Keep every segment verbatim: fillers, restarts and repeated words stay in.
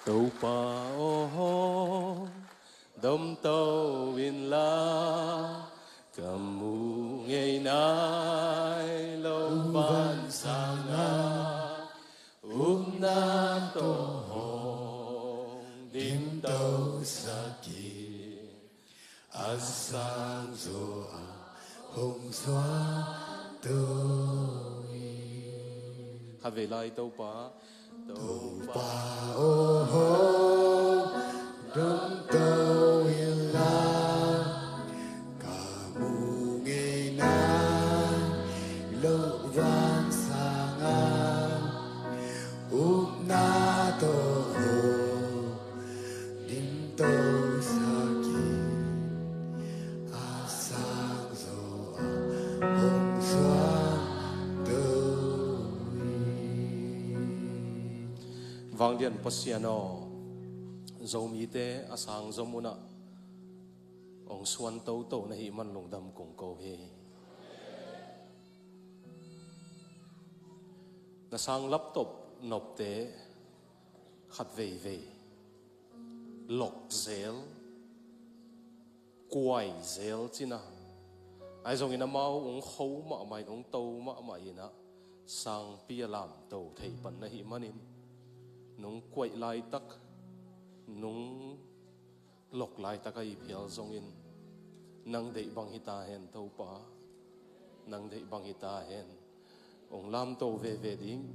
Topa aw, hong domto inla, ka mu ngei nai lo van sangah, upna tawh hong dimto sak in, a sang zaw ah hong suakto in. Khatvei lai, Topa. Topa aw, hong domto inla, ka mu ngei nai lo van sangah, upna tawh hong dimto sak in, a sang zaw ah hong suakto in. Vanglian Pasian aw, Zomite a sang zaw munah hong suan toto na hih man lungdam kong ko hi. Na sang laptop nopte khat veivei lok zel, kuai zel cina. Ahi zongin amau hong kho mahmah in, hong to mahmah inah, sangpi a lamto thei pan na hih manin, nong kuaih laitak, nong lok laitak ahih phial zongin, nang deih bang hi ta hen, Topa. Nang deih bang hi ta hen. Hong lamto veve ding,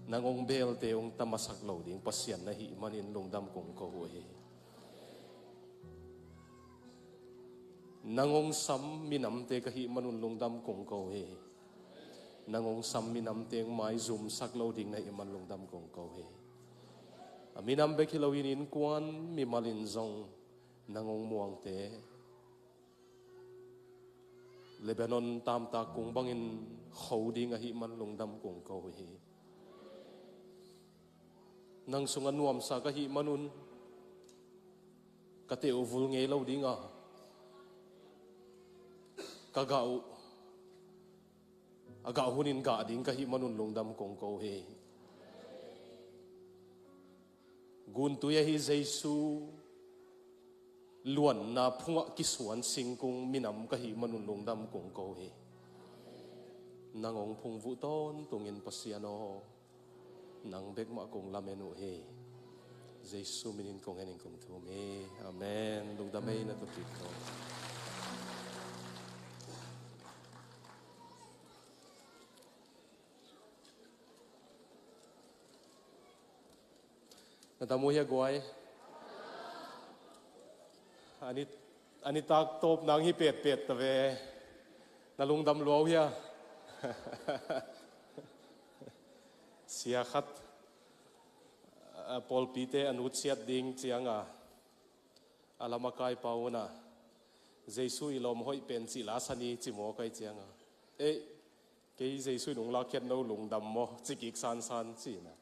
nang hong belte hong tamasak lo ding Pasian na hih manin lungdam kong ko uh hi. Nang hong sam minamte ka hih manun lungdam kong ko uh hi. Nang hong sam minamte hong maizumsak lo ding na hih man lungdam kong ko uh hi. A minam bek hi loin innkuan mimalin zong nang hong muangte Lebanon tamtak kung bangin kho ding ahih man lungdam kong ko uh hi. Nang sungah nuamsa ka hih manun ka teh uh vul ngei lo ding a, ka gah uh a gah hunin gah ding ka hih manun lungdam kong ko uh hi. Guntui ahi Jesu luanna phungah kisuan singkung minam ka hih manun lungdam kong ko uh hi. Nang hong phungvuh tawntungin Pasian aw, nang bek mah kong lamen uh hi. Jesu minin kong henin kong thum hi. Amen. Lungdam ei, na tawpik ko. Na tam uh hia guai? Ani, ani tak tawp nang hi petpet ta ve. Na lungdam lua uh hia? Sia khat, a, pawlpite a nutsiat ding cianga a lama kaipa unah, Jesu i lawm hoih pen cih la sani ci maw kai cianga. Ei, kei Jesu in hong lakkhiat no lungdam maw, ci kik sansan cina.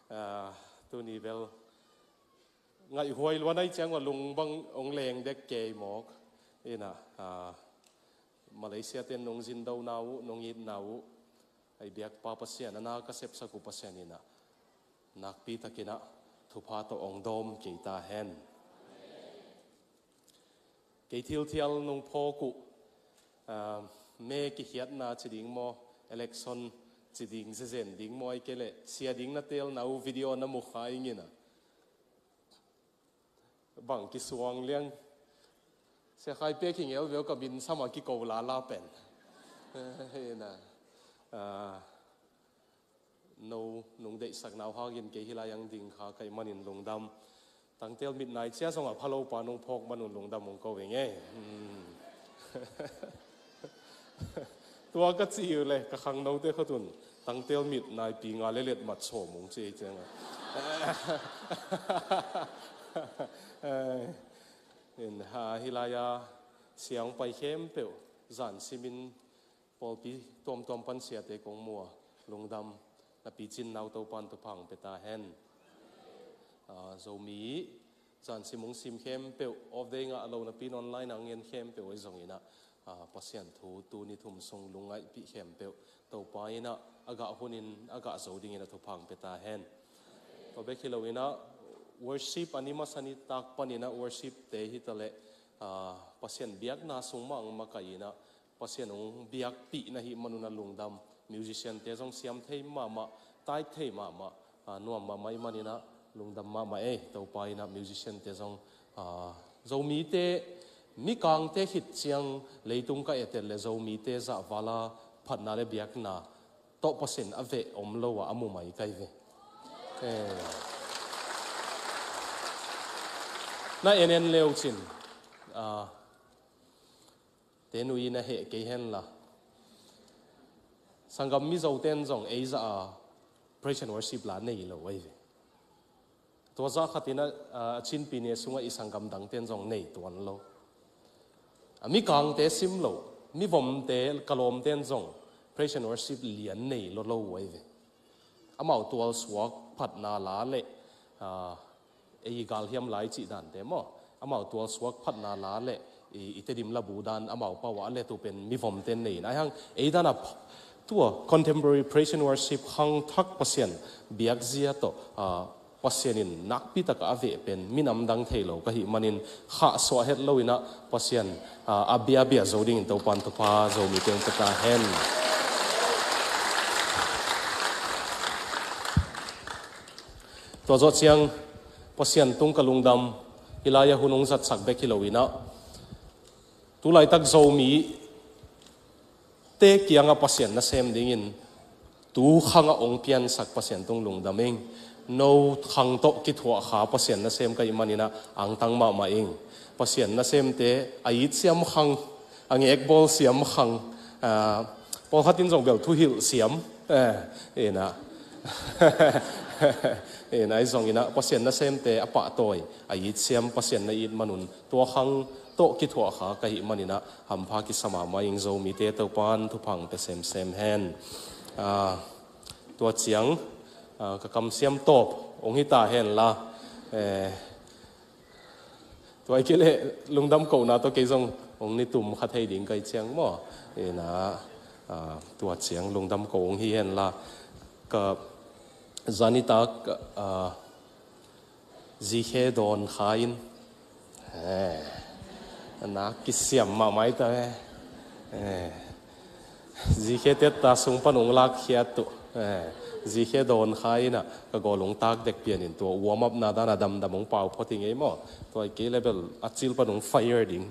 Ah, tuni bel ngaihhuai luan ai ciang ua lung bang hong leng dek kei mawk. Ina, ah, Malaysia ten nong zindona uh, nong itna uh, ai biakpa Pasian, a na ka sepsak uh Pasian ina nakpi takinah thupha tawh hong dawm kei ta hen. Kei thilthial nong phawk uh, ah, me kikhiatna ci ding maw, election ci ding, zezen ding maw, ai kei leh sia ding na telna uh video na mukha ingina. Bang kisuang liang. Sia Khai pek hi ngel veu ka min sama kiko lala pen. Hena. Ah, no, nung deihsak nau hangin kei hilai ang ding kha kai manin lungdam. Tangtel mit nai cia zong a phalo pa nung phawk manun lungdam ung ko veng e. Hmm. Tua ka ci uh le, ka khang note khotun. Tangtel mit nai pi nga le let mat sawm ung ci ei ciang a. In ha hilai a siang pai khempeuh, zan simin pawlpi tuamtuam pan siate kong mua, lungdam, na picin nau Topan tuphang peta hen. Ah, Zomi, zan sim ung sim khempeuh, off day ngah lo napi online ang en khempeuh ei zong inah, ah, Pasian thu, tu ni thum sung lungngaihpih khempeuh, Topa inah, a gah hunin, a gah zo dingin a thuphang peta hen. Tua bek hi lo inah, Worship a ni masa nitak panin ah worship te hi ta leh, ah, Pasian biakna sung mah ang makaih in ah Pasian hong biakpih na hih manun ah lungdam, musician te zong siam thei mahmah, tai thei mahmah, ah, nuam mahmah ih manin ah lungdam mahmah ei. Topa in ah musician te zong, ah, Zomite, mikangte khit ciang leitung ka et et leh Zomite zahvala phatna le biakna tawh Pasian a veh om lo ah a mu mai kai ve. Eh. Na en en leu cin, ah, te nui na heh kei hen la. Sanggam Mizo ten zong ei zah a praise and worship la nei lo ai ve. Tua zah khatin ah, a Chin pyine sungah i sanggam dang ten zong nei tuan lo. A mikangte sim lo, mivomte, ka lawmten zong praise and worship lian nei lo lo ai ve. Amau tualsuak phatna la le, ah, ei galhiam lai cih dante maw, amau tualsuak phatna la le i, i Tedim labu dan amau pau ah a let uh pen mivomten nei in ai hang ei dan a ph-, tua contemporary praise and worship khangthak Pasian biakzia tawh, ah, Pasian in nakpi takah a veh pen minam dang thei lo ka hih manin khahsuah het lo in ah Pasian, ah, a biabia zo dingin Topan thupha Zomite hong pia ta hen. Tua zawh ciang Pasian tung ka lungdam, hih lai-ah hun hong zatsak bek hi lo in ah, tu laitak Zomite kiangah Pasian nasem dingin tu khangah hong piansak Pasian tung lungdam ing. No khang tawh kithuah kha Pasian nasem ka hih manin ah angtang mahmah ing. Pasian nasemte a it siam khang, a ngekbawl siam khang, ah, pawlkhat in zong bel thuhilh siam, eh, in ah. In ah, ahi zongin ah Pasian nasemte a pahtawi, a it siam, Pasian na it manun tua khang tawh kithuah kha ka hih manin ah hampha kisa mahmah ing. Zomite Topan thupha hong pia semsem hen. Ah, tua ciang, ah, ka kamsiam tawp hong hi ta hen la, eh, tua hi kei leh lungdam kohna tawh kei zong hong ni tum kha thei ding ka hih ciang maw. In ah, ah, tua ciang lungdam ko hong hi hen la, ka zanitak, ah, zikhe dawn kha in, eh, a nak kisiam mahmah ih ta, eh. Eh. Zikhe tetta sung pan hong lakkhiat uh. Eh, zikhe dawn kha in ah ka gawl hong tak dek pian in tua warm up na dan a damdam hong pau phot hi ngei maw. Tua hi kei leh bel a cil pan hong fire ding.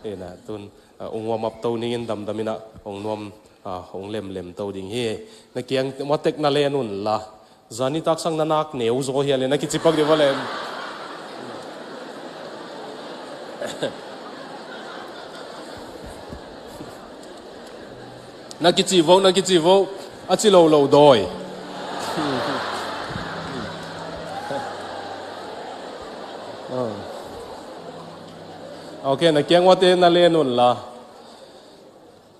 In ah tun, ah, hong warm up to ning in damdam in ah hong nuam, ah, hong lemlem to ding hi. Na kiang matek na len un la. Zanitak sang na nak neu zaw hia le na kici pak dih va le. Na kici vo, na kici vo. A ci lo lo dawi. Ok, na kiang uate na len un la.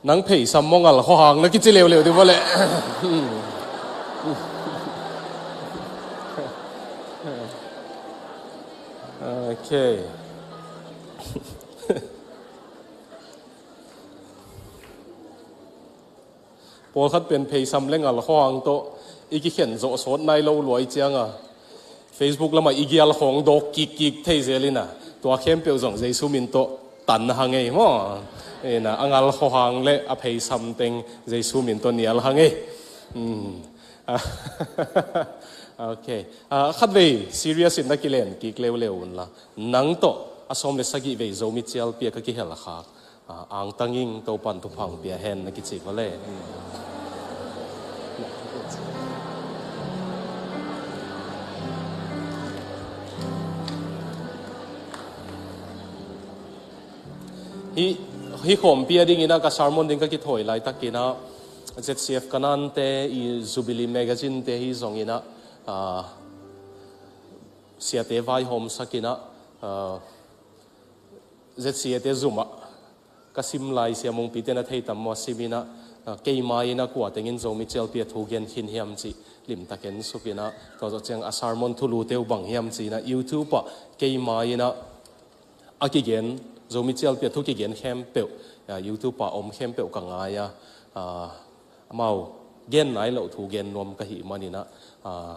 Nang pheisam maw ngal khuahang na kici leuleu dih va le. Ok. Pawlkhat pen pheisam le ngal khuahang tawh i kikhen zawh sawt nai lo luai cianga Facebook lamah i gial khawng dawk kikkik thei zel in a, tua khempeuh zong Jesu min tawh tan hang ei maw. Ina, a ngal khuahang le a pheisam teng Jesu min tawh nial hang ei. Hmm. Ok. Ah, khatvei serious in na kilen kik leuleu unla, nang tawh a sawm le sagih vei Zomi cialpi a ka kihel khak, ah, angtang ing, Topan thupha hong pia hen na kici va le. Hih, hih khawmpi a dingin a ka sermon ding ka kithawi laitakin a, Z C F Kanaan te i Jubilee Magazine te hi zongin a, ah, siate vaihawmsakin a, ah, Z C A te zumah ka sim lai Sia Mungpi ten a thei tam maw, simin a, ah, keima in a kua tengin Zomi cialpi a thu gen khin hiam cih limtak en sukin a, tua zawh ciang a sermon thulu teu bang hiam ci-in a YouTube ah keima in a, a kigen, Zomi cialpi a thu kigen khempeuh, ah, YouTube ah om khempeuh ka ngai a, ah, amau gen nai loh thu gen nuam ka hih manin a, ah,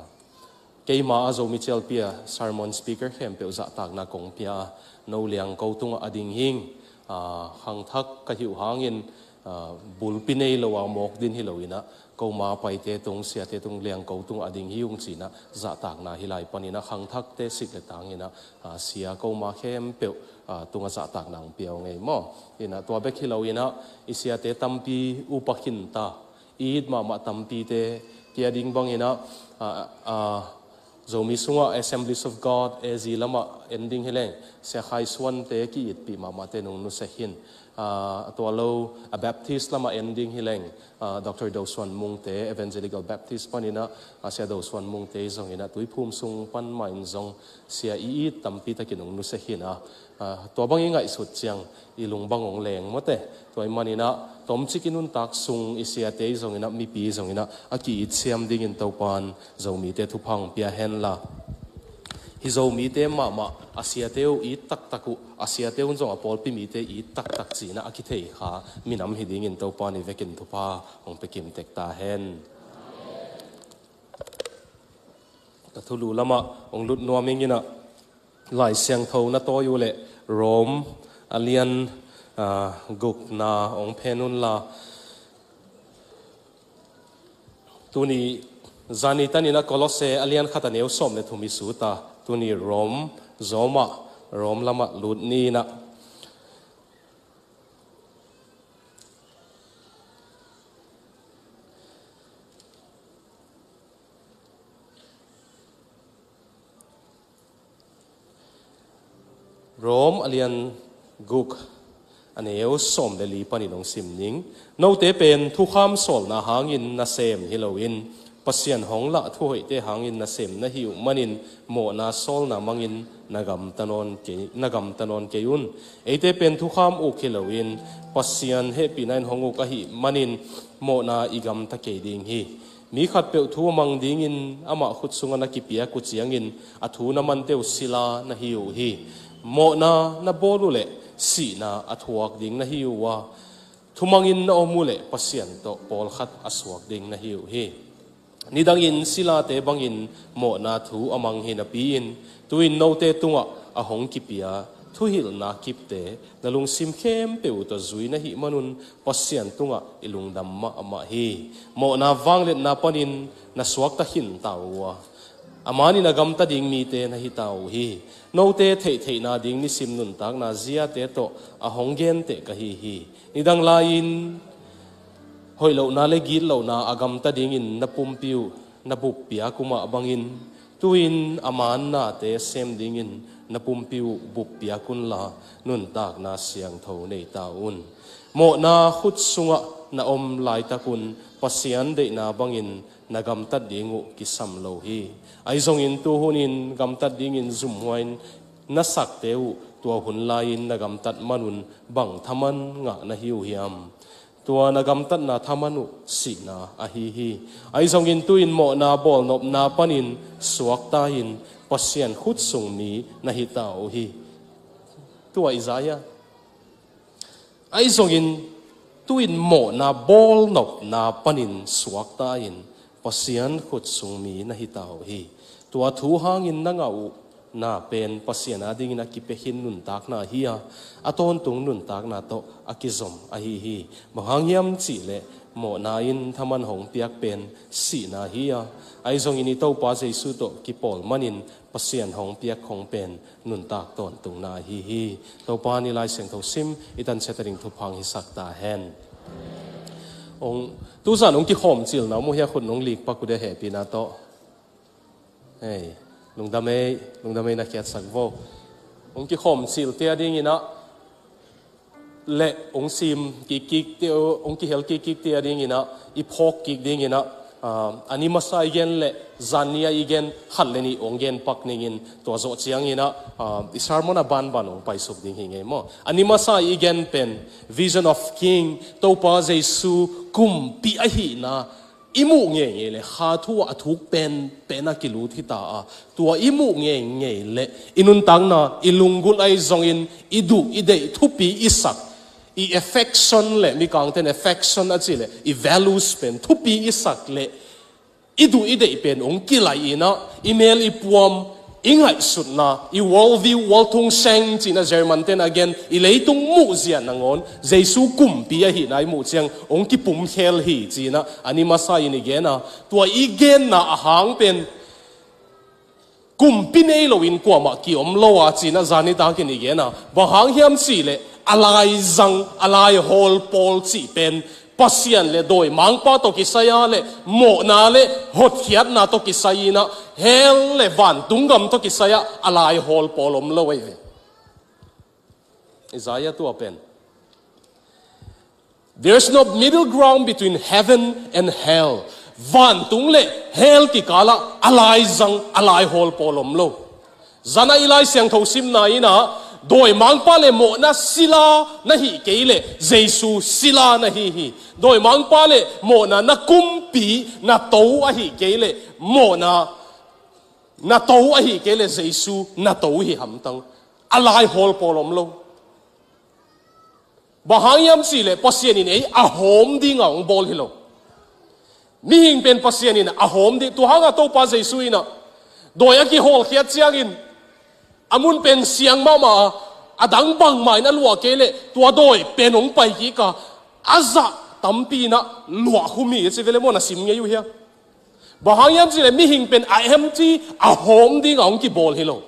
Keima a Zomi cialpi a sermon speaker khempeuh zahtakna kong pia a, no liangko tungah a ding hing, aa, khangthak ka hih uh hangin, aa, bulpi nei lo a mawk din hi lo in ah, koma paite tung, siate tung, liangko tungah a ding hi ung ci in ah, zahtakna hih lai panin ah khangthakte sik le tang in ah, aa, sia koma khempeuh, aa, tungah zahtakna hong pia ung ei maw. In ah tua bek hi lo in ah, i siate tampi upa khinta, i it mahmah tampite, kei a ding bangin ah, a, a, Zomi sungah Assemblies of God, A Z lamah en ding hi leng, Sia Khai Suante ki-itpih mahmahte nong nusia khin. A, tua lo, a Baptist lamah en ding hi leng, a, Doctor Do Suan Mungte, Evangelical Baptist panin ah, a, Sia Do Suan Mungte zongin ah Tuiphum sung pan mah in zong sia i it tampi takin nong nusia khin a, a, tua bang i ngaihsut ciang i lung bang hong leng mawte. Tua ahih manin ah tomcik i nuntak sung i siate zongin ah, mipi zongin ah, a ki-it siam dingin Topa'n Zomite thupha hong pia hen la. Hih Zomite mahmah a siate uh it taktak uh, a siate un zong a pawlpi mite it taktak ci in ah a kithei kha minam hi dingin Topa'n i vekin thupha hong pia kim tek ta hen. Ka thulu lamah hong lut nuam ing in ah, Lai Siangtho na tawi uh leh Rom a lian, aa, gukna hong phen un la. Tuni zani tanin ah Kolose a lian khat a neu sawm le thum i sut a, tuni Rom zawmah, Rom lamah lut ni in ah. Rom a lian guk a neu sawm le li panin hong sim ning. Note pen thukham sawlna hangin nasem hi loin, Pasian hong lah thuhoihte hangin nasem na hi uh manin, mawhna sawlna mangin na gamta nawn kei, na gamta nawn kei un. Eite pen thukham uk hi loin, Pasian hehpihna in hong uk ahih manin, mawhna i gamta kei ding hi. Mi khatpeuh thu a mang dingin amah khut sungah na kipiak uh ciangin a thu na mante uh sila na hi uh hi. Mawhna na bawl uh leh sihna a thuak ding na hi uh a, thumangin na om uh leh Pasian tawh pawlkhat a suak ding na hi uh hi. Nidangin silate bangin mawhna thu a mang hi napi-in, tu-in note tungah a hong kipia thuhilhna kipte na lungsim khempeuh uh tawh zui na hih manun Pasian tungah i lungdam mahmah hi. Mawhna vangliatna panin na suakta khinta uh a, a manin a gamta ding mite na hita uh hi. Note theihtheihna ding nisim nuntakna ziate tawh a hong genteh ka hi hi. Nidang lai-in hoih lohna le gitlohna a gamta dingin na pumpi uh na buppiak uh mah bangin, tu-in a man nate sem dingin na pumpi uh buppiak unla, nuntakna siangtho nei ta un. Mawhna khut sungah na om laitakun Pasian deihna bangin na gamtat ding uh kisam lo hi. Ahi zongin tu hunin gamtat dingin zumhuai-in na sakte uh tua hun lai-in na gamtat manun bang thaman ngah na hi uh hiam? Tua na gamtatna thaman uh sihna ahi hi. Ahi zongin tu-in mawhna bawlnopna panin suakta-in Pasian khut sung mi na hita uh hi. Tua i za hia? Ahi zongin tu-in mawhna bawlnopna panin suakta-in Pasian khut sung mi na hita uh hi. Tua thu hangin na ngah uh na pen Pasian adingin a kipia khin nuntakna hi a, a tawntung nuntakna tawh a kizom ahi hi. Bang hang hiam cihleh mawhna in thaman hong piak pen sihna hi a, ahi zongin i Topa Jesu tawh kipawl manin Pasian hong piak khong pen nuntak tawntungna ahi hi. Topa in i Lai Siangtho sim i tansiat a ding thupha hong hisak ta hen. Ong, tuzan ong kikhawm cilna om uh hia, khut nong likpak uh dia hehpihna tawh. Hei, lungdam ei, lungdam ei na khiatsak vo. Ong kikhawm cilte adingin ah le ong sim kikkikte, ong kihel kikkikte adingin ah, i phawk kik dingin ah, ah, a ni masa i gen le zan ni a i gen khat le nih ong gen pak ningin, tua zawh ciangin ah, ah, i sermon a banban ong paisuk ding hi ngei maw. A ni masa i gen pen Vision of King, Topa Jesu kumpi ahihna i muh ngeingei le kha thu ah a thuk penpen a kilut hita a, tua i muh ngeingei le i nuntakna, i lunggulh ahi zongin i duh i deih thupi i sak, i affection le, Mikangten affection a cih le i values pen thupi i sak le i duh i deih pen hong kilaih in ah, i mel i puam, i ngaihsutna, i worldview, Weltanschauung ci-in ah German ten a gen, i leitung muhzia nangawn Jesu kumpi ahihna i muh ciang hong kipumkhel hi ci-in ah a ni masa in i gen a, tua i genna a hang pen kumpi nei loin kuamah ki-om lo a ci-in ah zan nitakin i gen a, bang hang hiam cih leh a laizang, a laihawl pawl cih pen Pasian le dawimangpa tawh kisai a le mawhna le hotkhiatna tawh kisai in ah, hell le vantung gam tawh kisai ah a laihawl pawl om lo ahi ve. Isaiah tua pen, "There's no middle ground between heaven and hell." Vantung le hell kikalah a laizang, a laihawl pawl om lo. Zan ah i Lai Siangtho simna in ah, dawimangpa le mawhna sila na hih kei leh Jesu sila na hi hi. Dawimangpa le mawhna na kumpi, na to ahih kei leh mawhna na to ahih kei leh Jesu na to hi hamtang. A laihawl pawl om lo. Bang hang hiam cih leh Pasian in ei a hawm dingin hong bawl hi lo. Mihing pen Pasian in a hawm ding, tua hangah Topa Jesu in ah dawi a kihawlkhiat ciangin a mun pen siang mahmah a, a dang bangmah in a luah kei leh tua dawi pen hong pai kik a, a zah tampi in ah luah khum hi a ci ve le maw, na sim ngei uh hia? Bang hang hiam cih leh mihing pen a empty, a hawm dingin hong kibawl hi lo.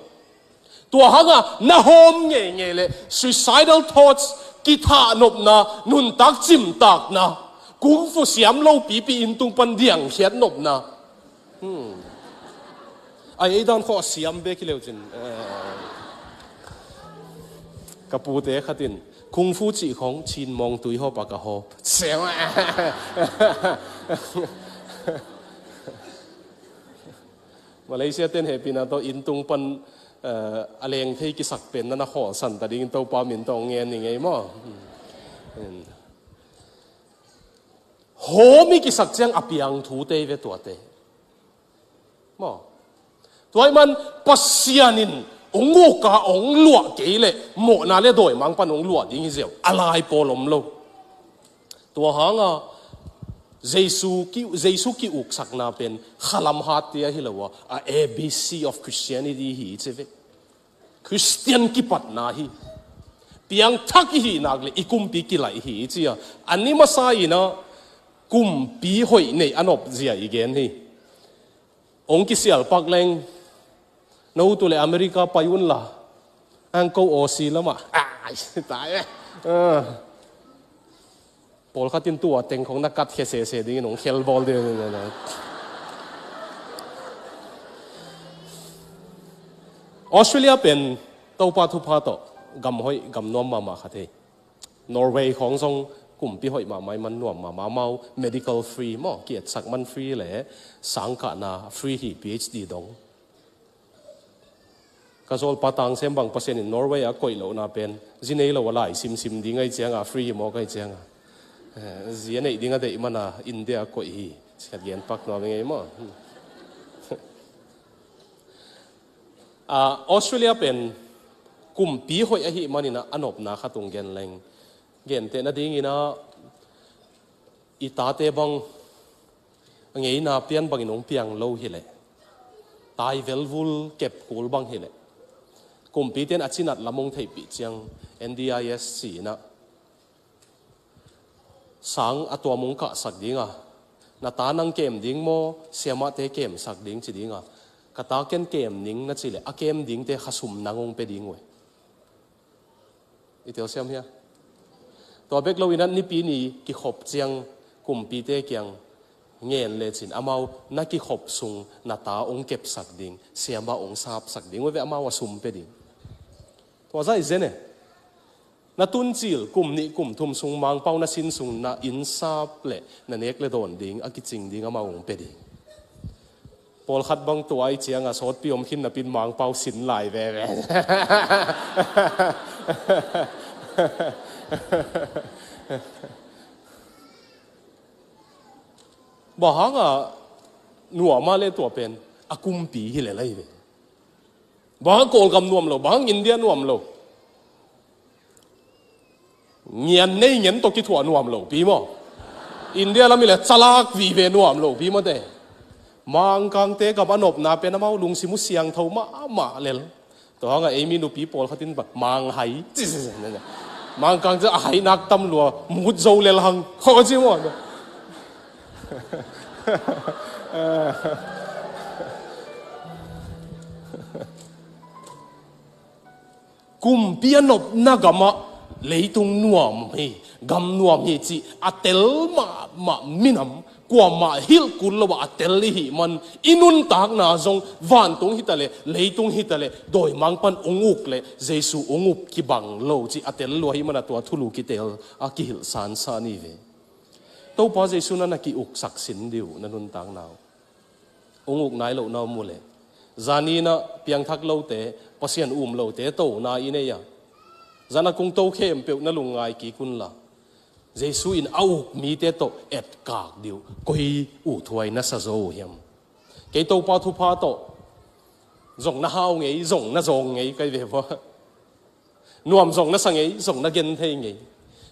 Tua hangah na hawm ngeingei leh suicidal thoughts, kithahnopna, nuntak cimtakna, kung fu siam lo pipi inn tung pan diangkhiat nopna. Hmm. Ai, ei dan khawh a siam bek hi leu cin. Eh. Ka pute khat in kung fu cih khong Chin Mawng Tui hawp a ka hawp. Siam. Malaysia ten hehpihna tawh inn tung pan, eh, a leng thei kisak pen na na khawlsan ta dingin Topa min tawh ngen ni ngei maw? Hmm. Hawm i kisak ciang a piang thute hi ve tuate. Maw? Tua ahih man Pasian in hong uk a hong luah kei leh mawhna le dawimangpa'n hong luah ding hi ziau. A lai pawl om lo. Tua hangah Jesu ki, Jesu ki-uksakna pen khalam hatte ahi lo a, a A B C of Christianity hi ci ve. Christian kipatna hi. Piangthak i hih nak leh i kumpi kilaih hi ci a, a ni masa in ah kumpi hoih neih a nop zia i gen hi. Hong kisial pak leng, na u tu le America pai un la, ang ko Aussie lamah. Ai, tai e. Ah. Pawlkhat in tua teng khong na katkhia sese dingin hong khelbawl ding. Australia pen Topa thupha tawh gam hoih, gam nuam mahmah khat hi. Norway khong zong kumpi hoih mahmah, i man nuam mahmah, amau medical free maw, ki-etsak man free le sangkahna free hi, P H D dong. Ka zawlpa Tang Sem bang Pasian in Norway a koih lohna pen zi nei lo a lai simsim ding ahih ciangin free hi mawk ahih ciangin, eh, zi a neih ding a deih man a India a koih hi. Sikhat gen pak nuam ngei maw? Ah, Australia pen kumpi hoih ahih manin a nopna khat hong gen leng, gentehna dingin ah i tate bang a ngeina pian bangin hong piang lo hileh, tai velvul kep kul bang hileh, kumpite in a cinat lam hong theihpih ciang N D I S ci-in ah sang a tuam hong kahsak ding a, na ta nang kem ding maw, siamahte kemsak ding ci ding a, ka ta ken kem ning na cih leh a kem dingte khasum nang hong pia ding uh e. I telsiam hia? Tua bek lo-in ah nipi ni kikhop ciang kumpite kiang ngen lecin amau na kikhop sung na ta hong kepsak ding, siamah hong sapsak ding uh ve, amau a sum pia ding. Tua zah i zen e. Na tuncil kum nih kum thum sung Mangpau na sin sung na inn sap le na nek le dawn ding a kicing ding amau hong pia ding. Pawlkhat bang tua ahih ciangin sawtpi om khin napi-in Mangpau sin lai veve. Bang hangin nuam a leh tua pen a kumpi hi lel ahi ve. Bang hang Kawlgam nuam lo, bang hang India nuam lo. Ngian nei ngen tawh kithuah nuam lo pi maw? India lam hi leh calak vive nuam lo pi maw te. Mangkangte gam a nopna pen amau lungsim uh siangtho mahmah lel. Tua hangah ei mi nupi pawlkhat in bang, manghai. Mangkang cu a hai nak tam lua, mut zo lel hang. Khaw ci maw. Kumpi a nopna gamah leitung nuam hi, gam nuam hi cih a tel mahmah minam, kuamah hilh kul lo ah a tel i hih man, i nuntakna zong vantung hi ta leh, leitung hi ta leh, dawimangpa'n ung uk leh Jesu ung up kibang lo cih a tel lua hi man a tua thulu kitel a kihilh sansan hi ve. Topa Jesu na na ki-uksak sin dih uh na nuntakna uh. Ung uk nai lohna om uh leh, zani in ah piangthak lote, Pasian um lote tona i nei a, zan a kung to khempeuh na lungngai kik unla, Jesu in a uk mite tawh etkak dih uh koi uh thuai na sa zo uh hiam? Kei Topa thupha tawh zong na hau ngei, zong na zawng ngei kai ve vua. Nuam zong na sa ngei, zong na gen thei ngei.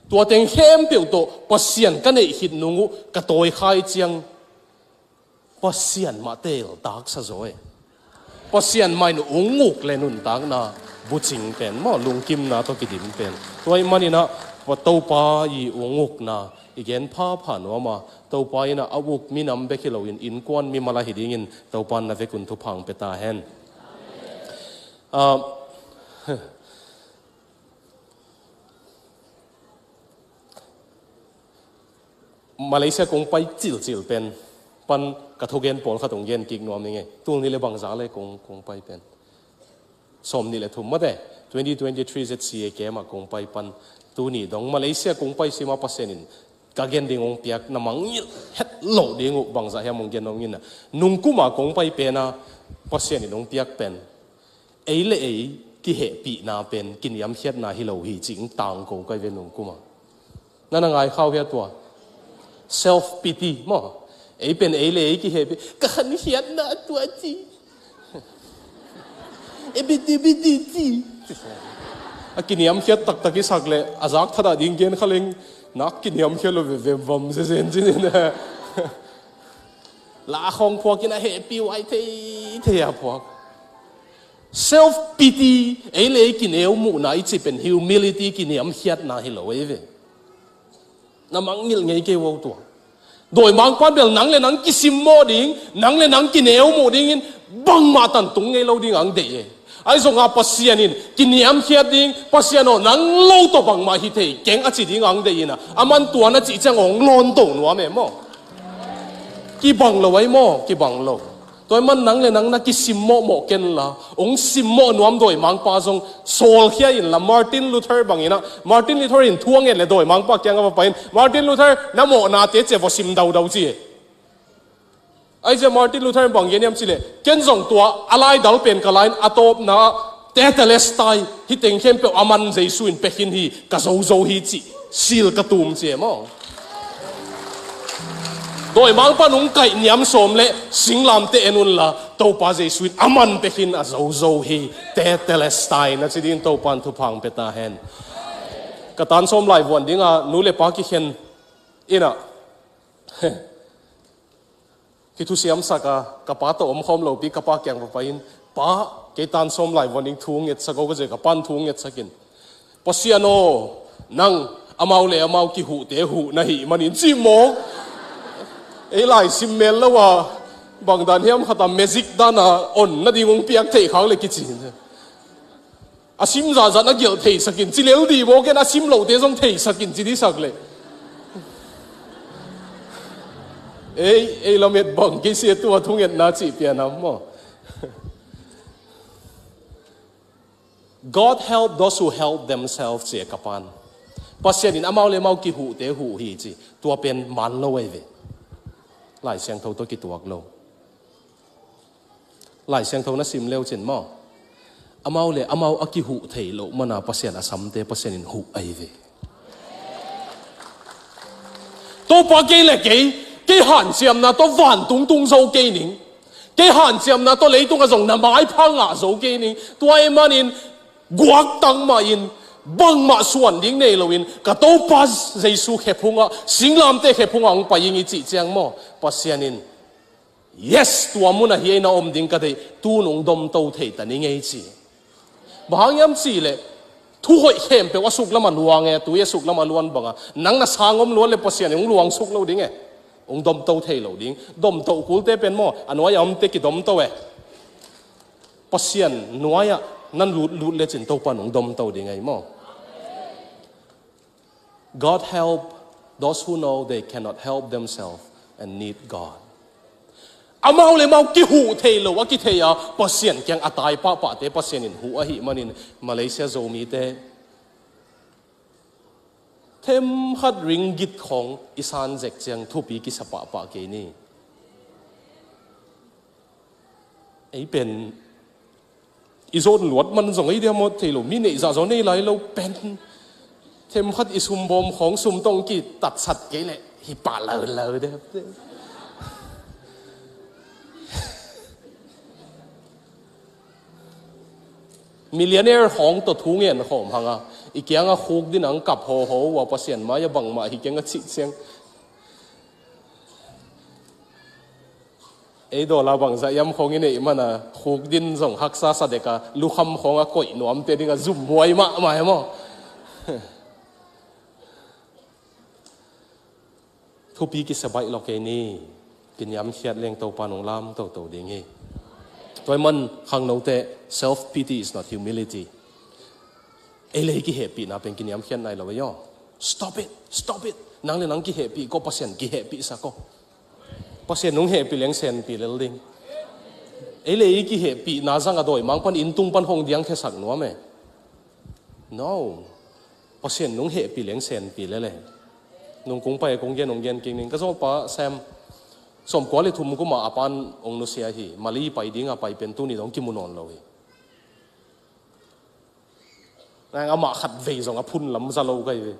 Tua teng khempeuh tawh Pasian ka neih khit nung uh ka tawi khai ciang Pasian mah teeltak sa zaw e. Pasian mah in ung uk le nuntakna bucing pen maw, lungkimna tawh kidim pen. Tua ahih manin ah Topa i ung ukna i gen phapha nuam a, Topa in ah a uk minam bek hi loin innkuan mimal ahi dingin Topa in na vekun thupha hong pia ta hen. Ah, Malaysia kong pai cilcil pen pan ka thugen pawlkhat hong gen kik nuam ing e. Tul nih le bangzah le kong, kong pai pen, sawm nih le thum mate, twenty twenty-three Z C A camp ah kong pai pan tuni dong Malaysia kong pai sima Pasian in ka gen ding hong piak, na mangngilh het loh ding uh, bangzah hiam hong gen hong in a, nungkum a kong pai pen a Pasian in hong piak pen, ei le ei kihehpihna pen kiniamkhiatna hi lo hi cih tangko kai ve nungkum a. Na na ngai khau hia tua? Self pity maw. Ei pen ei le ei kihehpih, ka khankhiatna tua ci. E biti biti ci. A kiniamkhiat taktak i sak le a zak thadah ding gen kha leng, nak kiniamkhiat lo veve vam zezen ci ni na. La khawng phuak in a hehpih uh ai thei thei a phuak. Self pity, ei le ei kineu muhna i cih pen humility, kiniamkhiatna hi lo ei ve. Na mangngilh ngei kei uh tua. Dawimangpa'n bel nang le nang kisimmawh ding, nang le nang kineu muh dingin bangmah tantung ngei lo ding ang deih e. Ahi zongin Pasian in kiniamkhiat ding, Pasian aw nang lo tawh bangmah hi thei keng a ci ding ang deih in a, aman tua na cih ciang hong lawnto nuam e maw. Kibang lo ai maw, kibang lo. Tua ahih man nang le nang na kisimmawhmawh ken la, hong simmawh nuam dawimangpa zong sawlkhia in la, Martin Luther bangin a, Martin Luther in thu a nget le dawimangpa kiang a va pai in, Martin Luther, na mawhnate ci a va sim daudau ci e. Ahi zia Martin Luther in bang gen hiam cih leh, ken zong tua a laidal pen ka la in a tawpna Tetelestai, hih teng khempeuh aman Jesu in pia khin hi, ka zozo hi cih sil ka tum ci e maw. Dawimangpa'n hong kaih niam sawm le singlamteh en un la, Topa Jesu in aman pia khin a zozo hi, Tetelestai na ci dingin Topa'n thupha hong pia ta hen. Ka tan sawm laivuan ding a nu le pa kikhen in a, kithusiamsak a, ka pa tawh omkhawm lopi, ka pa kiang va pai in, "Pa, kei tan sawm laivuan ding thu ngetsak o," ka ci a, ka pa'n thu ngetsak in, "Pasian aw, nang amau le amau kihuhte huh na hih manin," ci mawk. Ei lai sim mel lo a, bang dan hiam khat a magic dan a on nading hong piak theih khak le kici. A sim zahzah na gelh theisak in, ci lel dih mawk in, a sim lohte zong theisak in, ci dihsak leh. Ei, ei lamet bang kei sia tua thungetna cih pianam maw. "God help those who help themselves," ci e ka pa'n. Pasian in amau le amau kihuhte huh hi ci, tua pen man lo ei ve. Lai Siangtho tawh kituak lo. Lai Siangtho na sim leu cin maw, amau le amau a kihuh thei loh mana Pasian a samte Pasian in huh ahi ve. Topa, kei le kei, kei hanciamna tawh vantung tung zo kei ning. Kei hanciamna tawh leitung a zong na maipha ngah zo kei ning. Tua ahih manin guaktang mah in, bangmah suan ding nei loin, ka Topa Jesu khephungah, singlamteh khephungah hong pai ing i cih ciang maw, Pasian in Yes, tua munah hiai na om ding ka deih, tu nung domto thei ta ni ngei ci. Bang hang hiam cihleh, thu hoih khempeuh a suklam a luang e, a tui a suklam a luan banga, nang na sang om luat leh Pasian in hong luang suk lo ding e. Hong domto thei lo ding. Domto kulte pen maw, a nuai a omte kidomto e. Pasian nuai-ah nan lut, lut lecin Topa nung domto ding ahi maw. God help those who know they cannot help themselves and need God. Amau le amau kihuh thei lo a kithei a, Pasian kiang a tai pahpahte Pasian in huh ahih manin, Malaysia Zomite themkhat ringgit khong i san zek ciang thupi kisa pahpah kei ni. Ei pen i zon luat man zong ei dia maw thei lo, mi neih zah zaw nei lai lo pen. Themkhat i sumbawm khong sum tawh kitatsat kei leh hi pah laulau de. Millionaire khong tawh thu ngen khawm hanga, i kianga khuk din ang kap hawhaw ua, Pasian mai-ah bangmah hi keng a cih ciang. Ei dollar bangzah hiam khong i neih mana, khuk din zong haksa sa dek a, lukham khong a koih nuamte dinga zumhuai mahmah hi maw. Thupi kisa baih lawk kei ni. Kiniamkhiat leng Topa nung lam toto ding hi. Tua ahih man khangnote, self pity is not humility. Ei le ei kihehpihna pen kiniamkhiat nai lo ei aw. Stop it, stop it. Nang le nang kihehpih ko, Pasian kihehpihsak aw. Pasian nung hehpih leng senpih lel ding. Ei le ei kihehpihna zang a dawimang pan, inn tung pan hong diangkhiasak nuam e. No. Pasian nung hehpih leng senpih lel e. Nung kong pai kong gen, hong gen kik ning. Ka zawlpa Sam, sawmkua le thum kuma a pan hong nusia hi. Mali pai dinga pai pen tuni dong kimu nawn lo hi. Nang amah khat vei zong a phun lam za lo kai ve.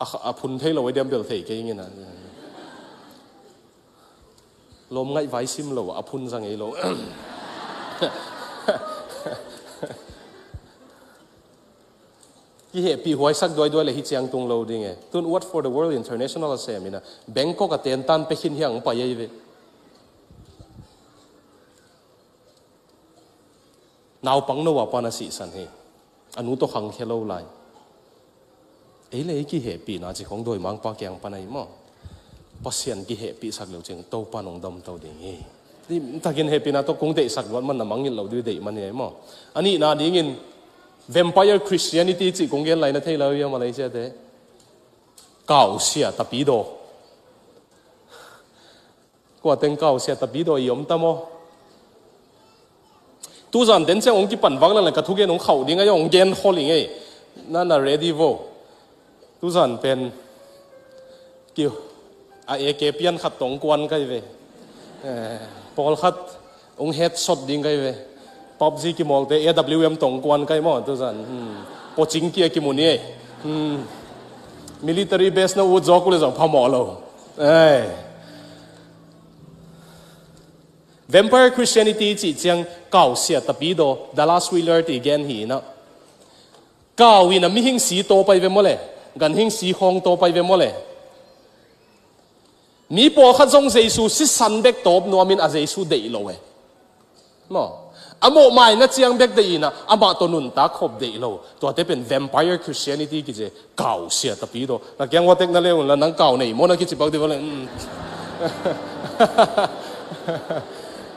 A kha-, a phun thei lo ei diam bel thei kei ngin a. Lawm ngaih vai sim lo, a phun za ngei lo. Kihehpih huaisak duaiduai le hi ciang tung lo ding e. Tun What for the World International a sem ina, Bangkok a tentan pekhin hiang pai ei ve. Naupang no a pan a sihsan hi. A nu tawh khangkhia lo lai. Ei le ei kihehpihna ci khong dawimangpa kiang pan ahi maw. Pasian kihehpihsak leu cing Topa nung domto ding hi. Limtakin hehpihna tawh kong deihsak luat man na mangngilh lo ding deih man hi ahi maw. A nihna dingin Vampire Christianity cih kong gen lai na thei lo ia Malaysia te. Kausia tapidaw. Kua teng kausia tapidaw i om ta maw? Tuzan den ciang hong kipan vak lala ka thugen hong khauh ding a, hong gen khol ing ei. Na na ready vo. Tuzan pen ki a A K pian khat tong kuan kai ve. Eh, pawlkhat hong headshot ding kai ve. PUBG kimawlte A W M tong kuan kai maw tuzan. Hmm. Pocing kia kimu ni ei. Hmm. Military base na ut zawk uh le zong phamawh lo. Eh. Vampire Christianity cih ciang kausia tapidaw, Dallas Willard i gen hi ina. Kau ina mihing si taw pai ve maw le, ganhing si khawng taw pai ve maw le. Mi pawlkhat zong Jesu sisan bek tawp nuamin a Jesu deih lo e. Maw. A mawhmaina ciang bek deih ina, amah tawh nuntak khop deih lo. Tuate pen Vampire Christianity kici e. Kausia tapidaw. Na kiang ua tek na le un la nang kau nei maw na kici pak dih va le. Mm.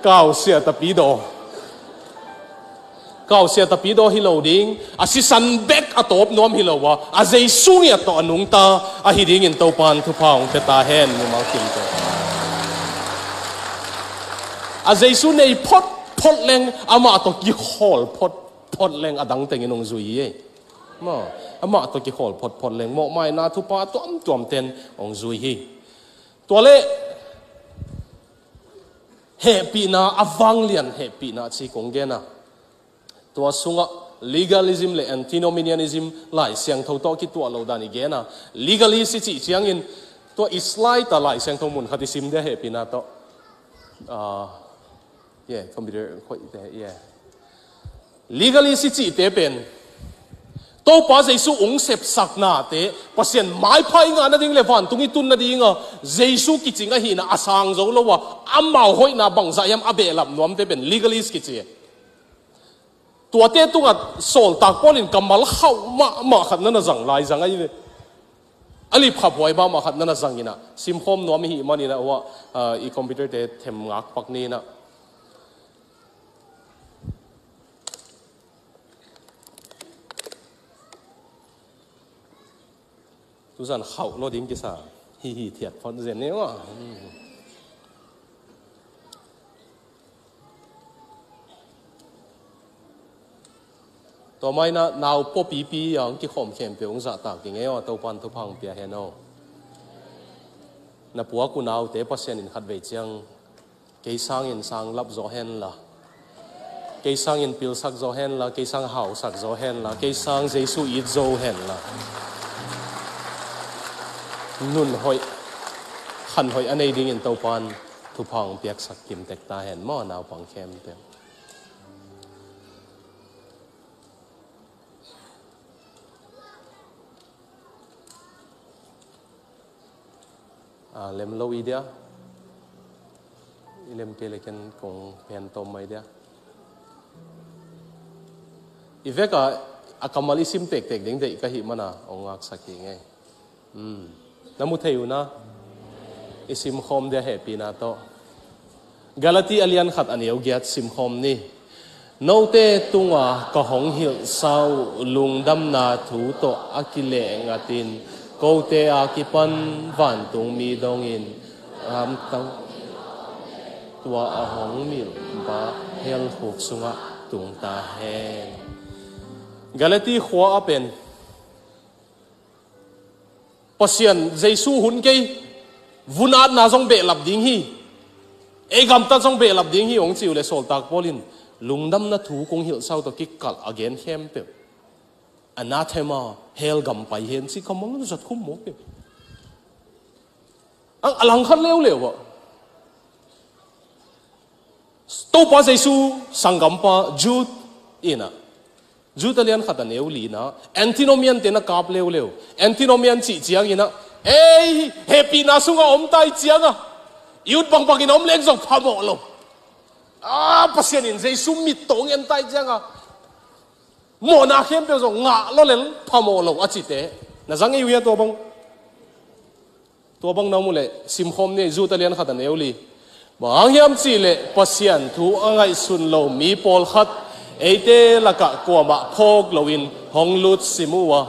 Kausia tapidaw. Kausia tapidaw hi lo ding. A sisan bek a tawp nuam hi lo a, a Jesu ngiat tawh a nungta ahi dingin Topan thupha hong pia ta hen, mimal kimte. A Jesu nei photphot leng, amah tawh kikhawl photphot leng a dang tengin hong zui hi ei. Maw, amah tawh kikhawl photphot leng mawhmaina thupha tuamtuam ten hong zui hi. Tua leh hehpihna a vanglian hehpihna ci kong gen a. Tua sungah legalism le antinomianism Lai Siangtho tawh kituah lo dan i gen a. Legalist i cih ciangin tua i slide a Lai Siangtho mun khat i sim dia hehpihna tawh. Ah, yeah, computer khoih te, yeah. Legalist i cihte pen Topa Jesu hong sepsak nate Pasian maipha i ngah nading le vantung i tun nadinga Jesu kicing ahihna a sang zo lo a, amau hoihna bangzah hiam a behlap nuamte pen legalist kici. Tuate tungah sawltak Paul in kammal hauh mahmah khat na na zang lai zang ahi ve. A lipkhaphuai mahmah khat na na zang inah simkhawm nuam i hih man inah uah, ah, i computer te them ngak pak ni inah. Tuzan khauh lo ding kisa. Hi hi thiat phot zen ni maw. Tua mah inah nau pua pipi a hong kikhawm khempeuh hong zahtak ding ei aw, Topan thupha hong pia hen aw. Na puak uh naute Pasian in khatvei ciang kei sangin sang lap zaw henla, kei sangin pilsak zaw henla, kei sang hausak zaw henla, kei sang Jesu it zo henla, nun hoih, khan hoih a nei dingin Topan thupha hong piaksak kimtek ta hen maw, naupang khempeuh. A lem lo i dia. I lem kei le ken kong pen tom mai dia. I veka a kammal i sim tektek ding deih ka hih mana hong ngaksak hi ngei. Hmm. Na mu thei uh na. I simkhawm dia hehpihna tawh. Galati a lian khat a neu giat simkhawm ni. Note tunga ka hong hilhsa uh lungdamna thu tawh a kileh ngatin kote a kipan vantungmi dongin amtang tua a hong milh ba hell khuk sungah tung ta hen. Galati khua a pen Pasian Jesu hun kei, vunatna zong behlap ding hi, ei gamtat zong behlap ding hi hong ci uh le sawltak Paul in lungdamna thu kong hilhsa uh tawh kikalh a gen khempeuh anathema, hell gam pai hen ci kammal zat khum mawk hi. Ang a langkhat leuleu ah Topa Jesu sanggampa Jude inah, Jude a lian khat a neu lina, antinomian te na kap leuleu. Antinomian cih cianginah ei hehpihna sungah om tai cianga i ut bangbangin om leng zong phamawh lo. A Pasian in Jesu mit tawh ngen tai cianga mawhna khempeuh zong ngah lo lel phamawh lo a cite na zang ei uh hia tua bang? Tua bang na mu leh simkhawm ni, Jude a lian khat a neu li. Bang hang hiam cihleh Pasian thu a ngaihsun lo mi pawlkhat eite lakah kuamah phawk loin hong lutsim uh a,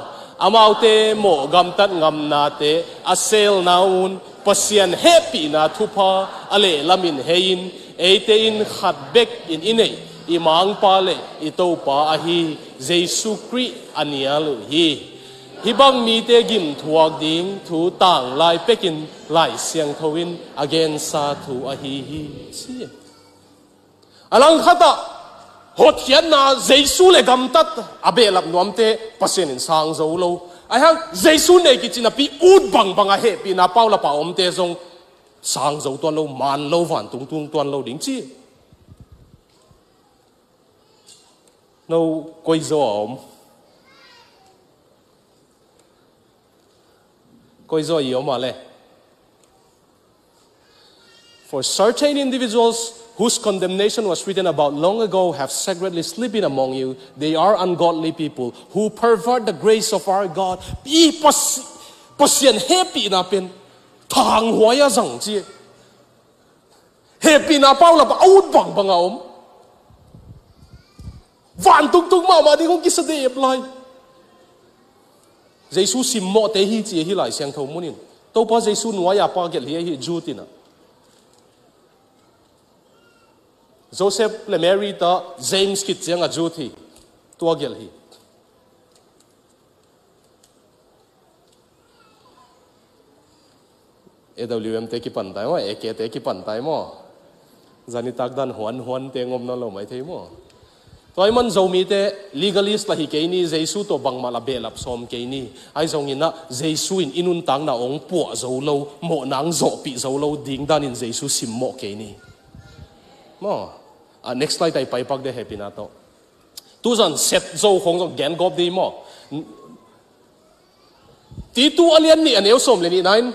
amaute mawh gamtat ngamnate a selna un Pasian hehpihna thupha a lehlamin hei-in eite in khat bekin i neih i mangpa le i Topa ahi Jesu Khrih a nial uh hi. Hih bang mite gimthuak ding thu tanglai pekin Lai Siangtho in a gensa thu ahi hi ci. A langkhatah hotkhiatna Jesu le gamtat a behlap nuamte Pasian in sang zo lo. Ahi hang Jesu nei kici napi ut bangbang a hehpihna paulapa omte zong sang zo tuan lo, man lo, vantung tung tuan lo ding ci. No koi zaw a om? Koi zaw i om a le? For certain individuals whose condemnation was written about long ago have secretly slipped in among you. They are ungodly people who pervert the grace of our God. I Pas-, Pasian hehpihna pen thanghuai a zang ci. Hehpihna paulapa a ut bangbang a om. Vantung tung mahmah ding hong kisa dep lai. Jesu simmawhte hi ci ahi Lai Siangtho munin. Topa Jesu nuai-a pa gelh hi ahi Jude inah. Joseph le Mary ta James khit cianga Jude hi. Tua gelh hi. A W M te kipan tai maw, A K te kipan tai maw. Zanitak dan huan huan te ngom nawn lo mai thei maw. Tua i man Zomite legalist la hi kei ni, Jesu tawh bangmah la behlap sawm kei ni. Ahi zonginah Jesu in i nuntakna hong puah zo lo, mawhna hong zawhpih zo lo ding danin Jesu simmawh kei ni. Maw. A next slide ah i paipak de hehpihna tawh. Tuzan set zo khong zong gen gawp dei maw? Titu a lian nih a neu sawm le nihna in,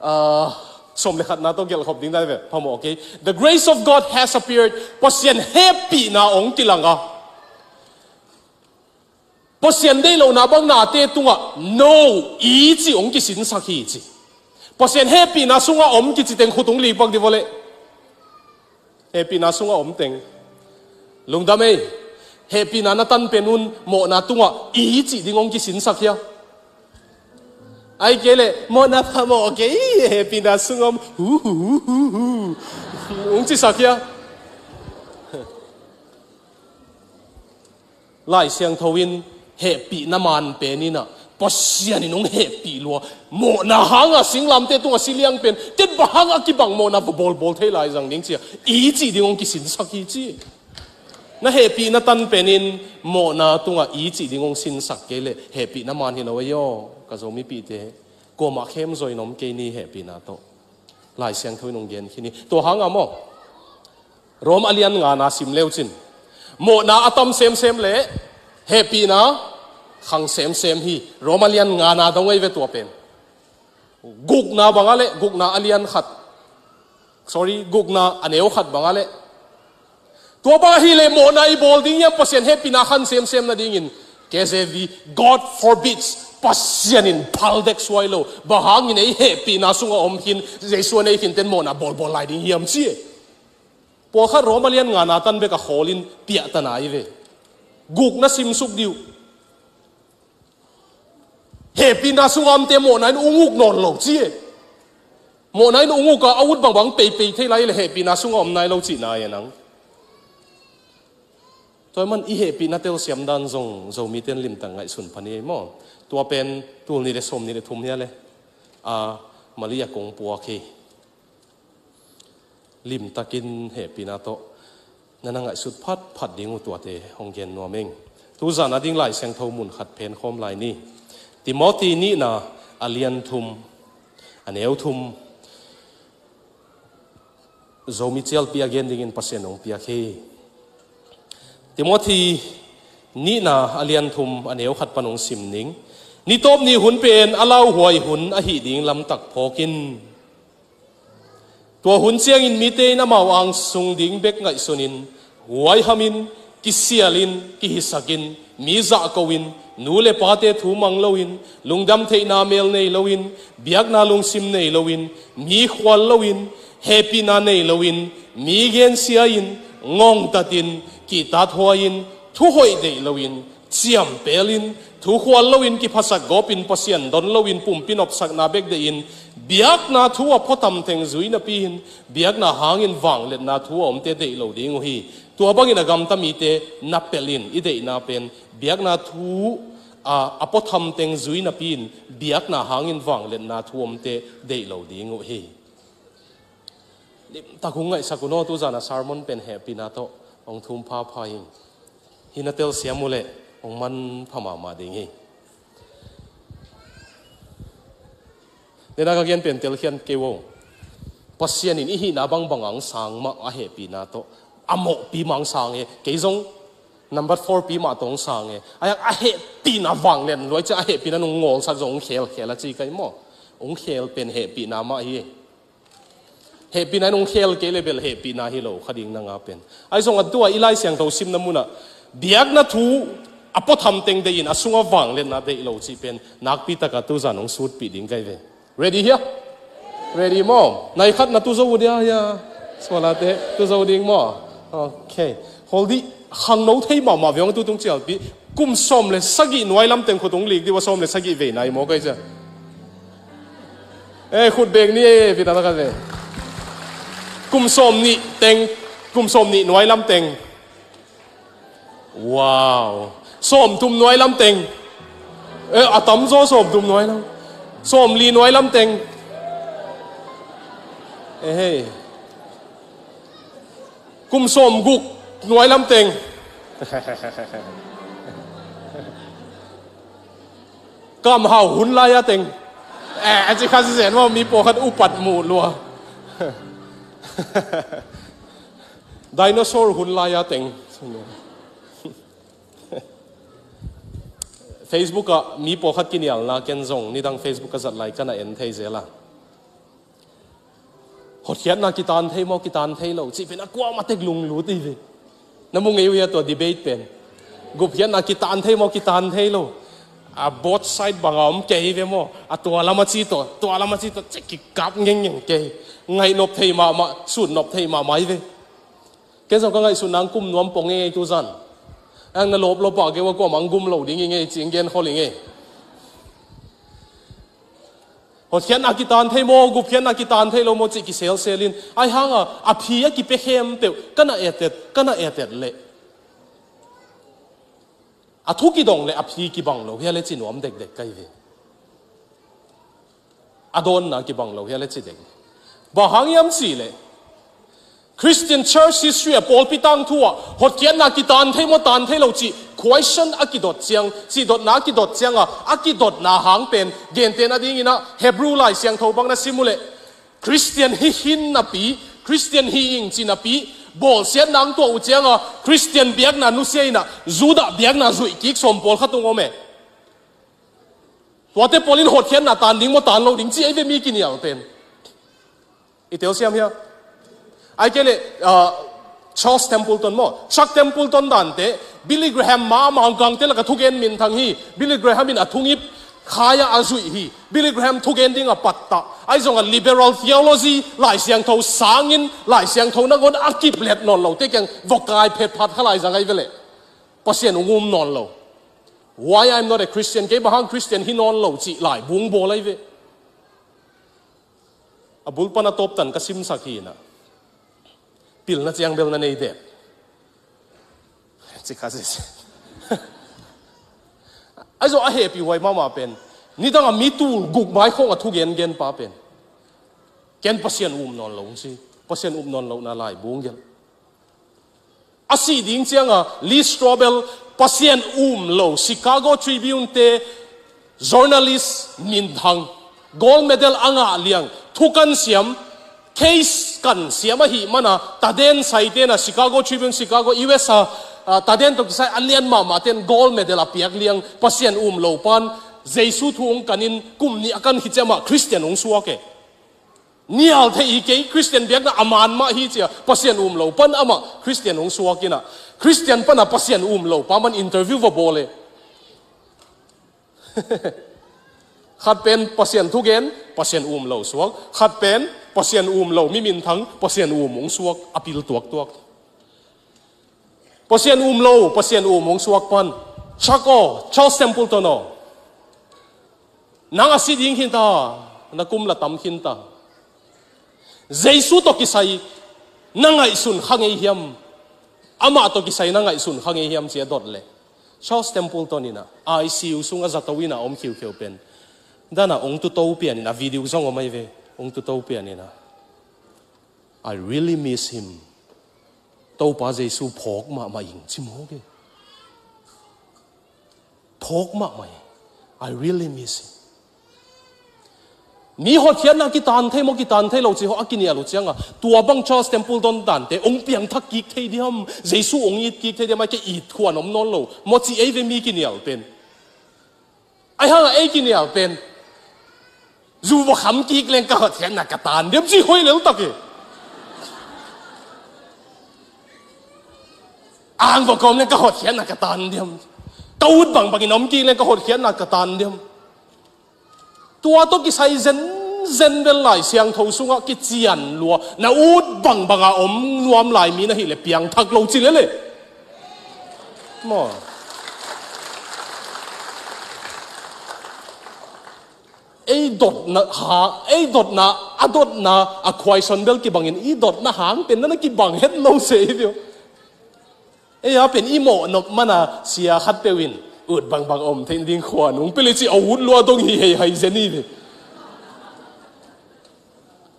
ah, sawm le khatna tawh gelhkhop ding dan ve, phamawh kei. The grace of God has appeared. Pasian hehpihna hong kilang a, Pasian deih lohna bang nate tungah no, i cih hong kisinsak hi ci. Pasian hehpihna sungah om kici teng khut hong likpak dih vawleh. Hehpihna sungah om teng. Lungdam ei. Hehpihna na tan pen un mawhna tungah i cih ding hong kisinsak hia? Ai kei leh mawhna phamawh kei, hehpihna sungah om, hu, hu, hu, hu, hu, hong cisak hia? Lai Siangtho in hehpihna man pen in ah Pasian in hong hehpih lua. Mawhna hangah singlamteh tungah si liang pen, ken bang hangah kibang mawhna va bawlbawl thei lai zang ding ci-a i cih ding hong kisinsak hi ci. Na hehpihna tan pen in mawhna tungah i cih ding hong sinsak kei leh hehpihna man hi lo ei aw, ka Zomipihte. Kuamah khemzaw in om kei ni hehpihna tawh. Lai Siangtho in hong gen khin hi. Tua hangah maw, Rom a lian ngana sim leucin, mawhna a tam semsem leh hehpihna khang semsem hi. Rom a lian ngana dong ei ve tua pen. Gukna bangah leh, gukna a lian khat, sorry, gukna a neu khat bangah leh, tua bang ahih leh mawhna i bawl ding hiam, Pasian hehpihna khang semsem nadingin? K J V, God forbids. Pasian in phal dek suai lo. Bang hangin ei hehpihna sungah om khin, Jesu a nei khinten mawhna bawlbawl lai ding hiam ci e. Pawlkhat Rom a lian ngana tan bek a khawl in piahta nai ve. Gukna simsuk dih uh. Hehpihna sungah omte mawhna in ung uk nawn lo ci e. Mawhna in ung uk a, a ut bangbang peipei thei lai leh hehpihna sungah om nai lo cihna e nang. Tua ahih man i hehpihna telsiam dan zong Zomite in limtak ngaihsun pha ni ei maw. Tua pen tul nih le sawm nih le thum hi a leh, a, Malaysia kong puak hi. Limtakin hehpihna tawh na na ngaihsut phatphat ding uh tuate hong gen nuam ing. Tuzan a ding Lai Siangtho mun khat phen khawm lai ni. Timothy nihna a lian thum, a neu thum, Zomi cialpi a gen dingin Pasian hong piak hi. Timothy nihna a lian thum, a neu khat pan hong sim ning. Ni tawp ni hun pen a lauhuai hun ahih ding lamtak phawk in. Tua hun ciangin mite in amau angsung ding bek ngaihsunin, huaihamin, kisialin, kihisakin, mi zahkoin, nu le pate thu mang loin, lungdam theihna mel nei loin, biakna lungsim nei loin, mi khual loin, hehpihna nei loin, mi gensia-in, ngongtatin, kihtathuai-in, thuhoih deih loin, ciampelin, thu khual loin, kiphasak gawpin, Pasian don loin, pumpi nopsakna bek deihin, biakna thu a phuatham teng zui napi-in, biakna hangin vangliatna thu a omte deih lo ding uh hi. Tua bangin a gamta mite na pelh in, i deihna pen biakna thu a, a phuatham teng zui napi-in, biakna hangin vangliatna thu a omte deih lo ding uh hi. Limtak hong ngaihsak un aw, tuzan a sermon pen hehpihna tawh hong thum phapha ing. Hih na telsiam uh leh hong manpha mahmah ding hi. Nena ka gen pen telkhian kei uh. Pasian in i hihna bangbang hong sang mah a, hehpihna tawh a mawhpi mah hong sang hi. Kei zong number four pi mah tawh hong sang hi. A, a hehpihna vanglian luai ciang a hehpihna nong ngawlsak zong hong khelkhel a ci kai maw. Hong khel pen hehpihna mah hi. Hehpihna in hong khel kei leh bel hehpihna hi lo kha ding na nga pen. Ahi zong a tua i Lai Siangtho simna munah biakna thu a phuatham teng deihin a sungah vangliatna deih lo cih pen nakpi taka tuzan hong sutpih ding kai ve. Ready hia? Ready maw? Nai khat na tu zo uh dia hia? Sualate tu zo ding maw? Ok. Hol dih, khangno thei mahmah ve hong tu tung cialpi. Kum sawm le sagih nuai lam teng khut hong lik dih ua, sawm le sagih vei nai maw kai cia. Eh, khut beng ni eh, pita taka ve. Kum sawm nih teng, kum sawm nih nuai lam teng. Wow. Sawm thum nuai lam teng. Eh, a tam zaw sawm thum nuai lam. Sawm li nuai lam teng. Eh, hei. Kum sawm guk nuai lam teng. Kam hau hun lai a teng. Eh, a ci kha sisen maw, mi pawlkhat upat muh lua. Dinosaur hun lai a teng. Facebook ah mi pawlkhat kinialna ken zong nidang Facebook ka zat lai ka na en thei zel a. Hotkhiatna kitan thei maw, kitan thei lo cih pen a kuamah tek lunglut hi ve. Na mu ngei uh hia tua debate pen? Gupkhiatna kitan thei maw, kitan thei lo? A both side banga om kei hi ve maw? A tua lama ci tawh, tua lama ci tawh cek kikap ngengngeng kei. Ngaihnop thei mahmah, sutnop thei mahmah hi ve. Ken zong ka ngaihsutna ang kum nuam pong ngei tu zan. Ang na lawplawp ah kei ua kuamah ang gum lo ding hi ngei ci ang gen khol hi ngei. Hotkhiatna kitan thei maw, gupkhiatna kitan thei lo maw cih kiselsel in. Ahi hanga a phi a kipia khempeuh ka na etet, ka na etet leh a thu kidong le a phi kibang lo hia le ci nuam dekdek ka hi ve. A dawnna kibang lo hia le ci dek. Bang hang hiam cih leh Christian church history a pawlpi tangthu ah hotkhiatna kitan thei maw, tan thei lo cih question a kidot ciang, cih dotna a kidot cianga a kidotna hang pen gentehna dingin ah Hebrew Lai Siangtho bang na sim uh leh Christian hi hi napi, Christian hi ing ci napi, bawlsiatna ang tuah uh cianga Christian biakna nusia in ah Judah biakna zuih kik sawm pawlkhat ung om e. Tuate pawl in hotkhiatna tan ding maw, tan lo ding ci ahi ve mi kinial pen. I telsiam hia? Ai kei leh, ah, Charles Templeton maw, Chuck Templeton dante, Billy Graham ma mangkangte laka thugen minthang hi. Billy Graham in a thungip khaia a zuih hi. Billy Graham thugen dinga pattah. Ahi zonga liberal theology, Lai Siangtho sangin, Lai Siangtho nangawn a kiplet nawn lote kiang vawkai phetphat kha lai zang ahi ve leh. Pasian ung um nawn lo. Why I'm not a Christian? Kei bang hang Christian hi nawn lo cih lai bung bawl ahi ve. A bulpan a tawptan ka simsak hi in ah. Pilna ciang bel na nei dek. Ci kha sese. Ahi zong a hehpih huai mahmah pen, nidang a mi tul guk mai khong a thugengen pa pen ken Pasian um nawn lo hong si. Pasian um nawn lohna lai bung gelh. A sih ding cianga Lee Strobel, Pasian um lo Chicago Tribune te journalist minthang, gold medal a ngah liang, thukan siam, case kan siam ahih mana taden saite na Chicago Tribune, Chicago U S a, ah, taden tawh kisai a lian mahmah ten gold medal a piak liang Pasian um lo pan Jesu thu hong kanin kum nih a kan khit ciang amah Christian hong suak e. Nial thei hi kei, Christian biakna a man mah hi cia, Pasian um lo pan amah Christian hong suak in ah, Christian pana Pasian um lo pa man interview va bawl e. Khat pen Pasian thugen, Pasian um lo suak. Khat pen Pasian um lo mi minthang, Pasian um hong suak, a pil tuaktuak. Pasian um lo, Pasian um hong suak pan. Chuck aw, Charles Templeton aw. Nang a si ding khin ta, na kum la tam khin ta. Jesu tawh kisai na ngaihsun kha ngei hiam? Amah tawh kisai na ngaihsun kha ngei hiam ci a dot leh, Charles Templeton in ah I C U sungah zato in ah om khiukheu pen, dan a hong tuto pian in ah, video zong om ahi ve, hong tuto pian in ah, "I really miss him. Topa Jesu phawk mahmah ing," ci mawk e. Phawk mahmah ing. "I really miss him." Mi hotkhiatna kitan thei maw, kitan thei lo ci hawh a kinial uh cianga, tua bang Charles Templeton dante hong piangthak kik thei diam, Jesu hong it kik thei diam, ai kei it khuan om nawn lo maw ci ei ve mi kinial pen. Ahi hanga ei kinial pen, zu va kham kik leng ka hotkhiatna ka tan diam ci hoih leltak hi. Ang va kawm leng ka hotkhiatna ka tan diam. Ka ut bangbangin om kik leng ka hotkhiatna ka tan diam. Tua tawh kisai zenzen bel Lai Siangtho sungah kician lua, na ut bangbanga om nuam lai mi na hih leh piangthak lo ci lel e. Maw. Ei dotna ha, ei dotna, a dotna a khuaison bel kibangin i dotna hang pen na na kibang het lo se i vio. Ei a pen i mawhnop mana sia khatpeuh in ut bangbang om theih nading khua nung peli ci a ut lua dong hi hei hai zen i ve.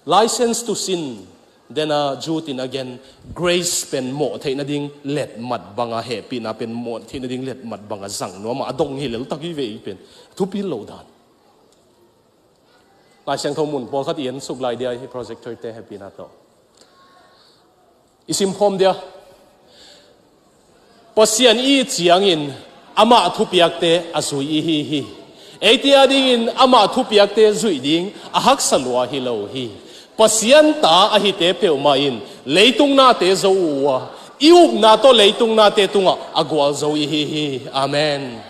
License to sin. Then a Jude in again, grace pen mawh theih nading letmat banga, hehpihna pen mawh theih nading letmat banga zang nuam a, a dong hi leltak hi ve i pen. Thupi lo dan. Lai Siangtho mun pawlkhat i en suk lai dia hi, projector te hehpihna tawh i simkhawm dia. Pasian i it ciangin Amah thupiakte a zui i hi hi. Eite adingin amah thupiakte zuih ding a haksa lua hi lo hi. Pasian ta a hite peuhmah in leitung nate zo uh a, i upna tawh leitung nate tungah a gualzo i hi hi. Amen.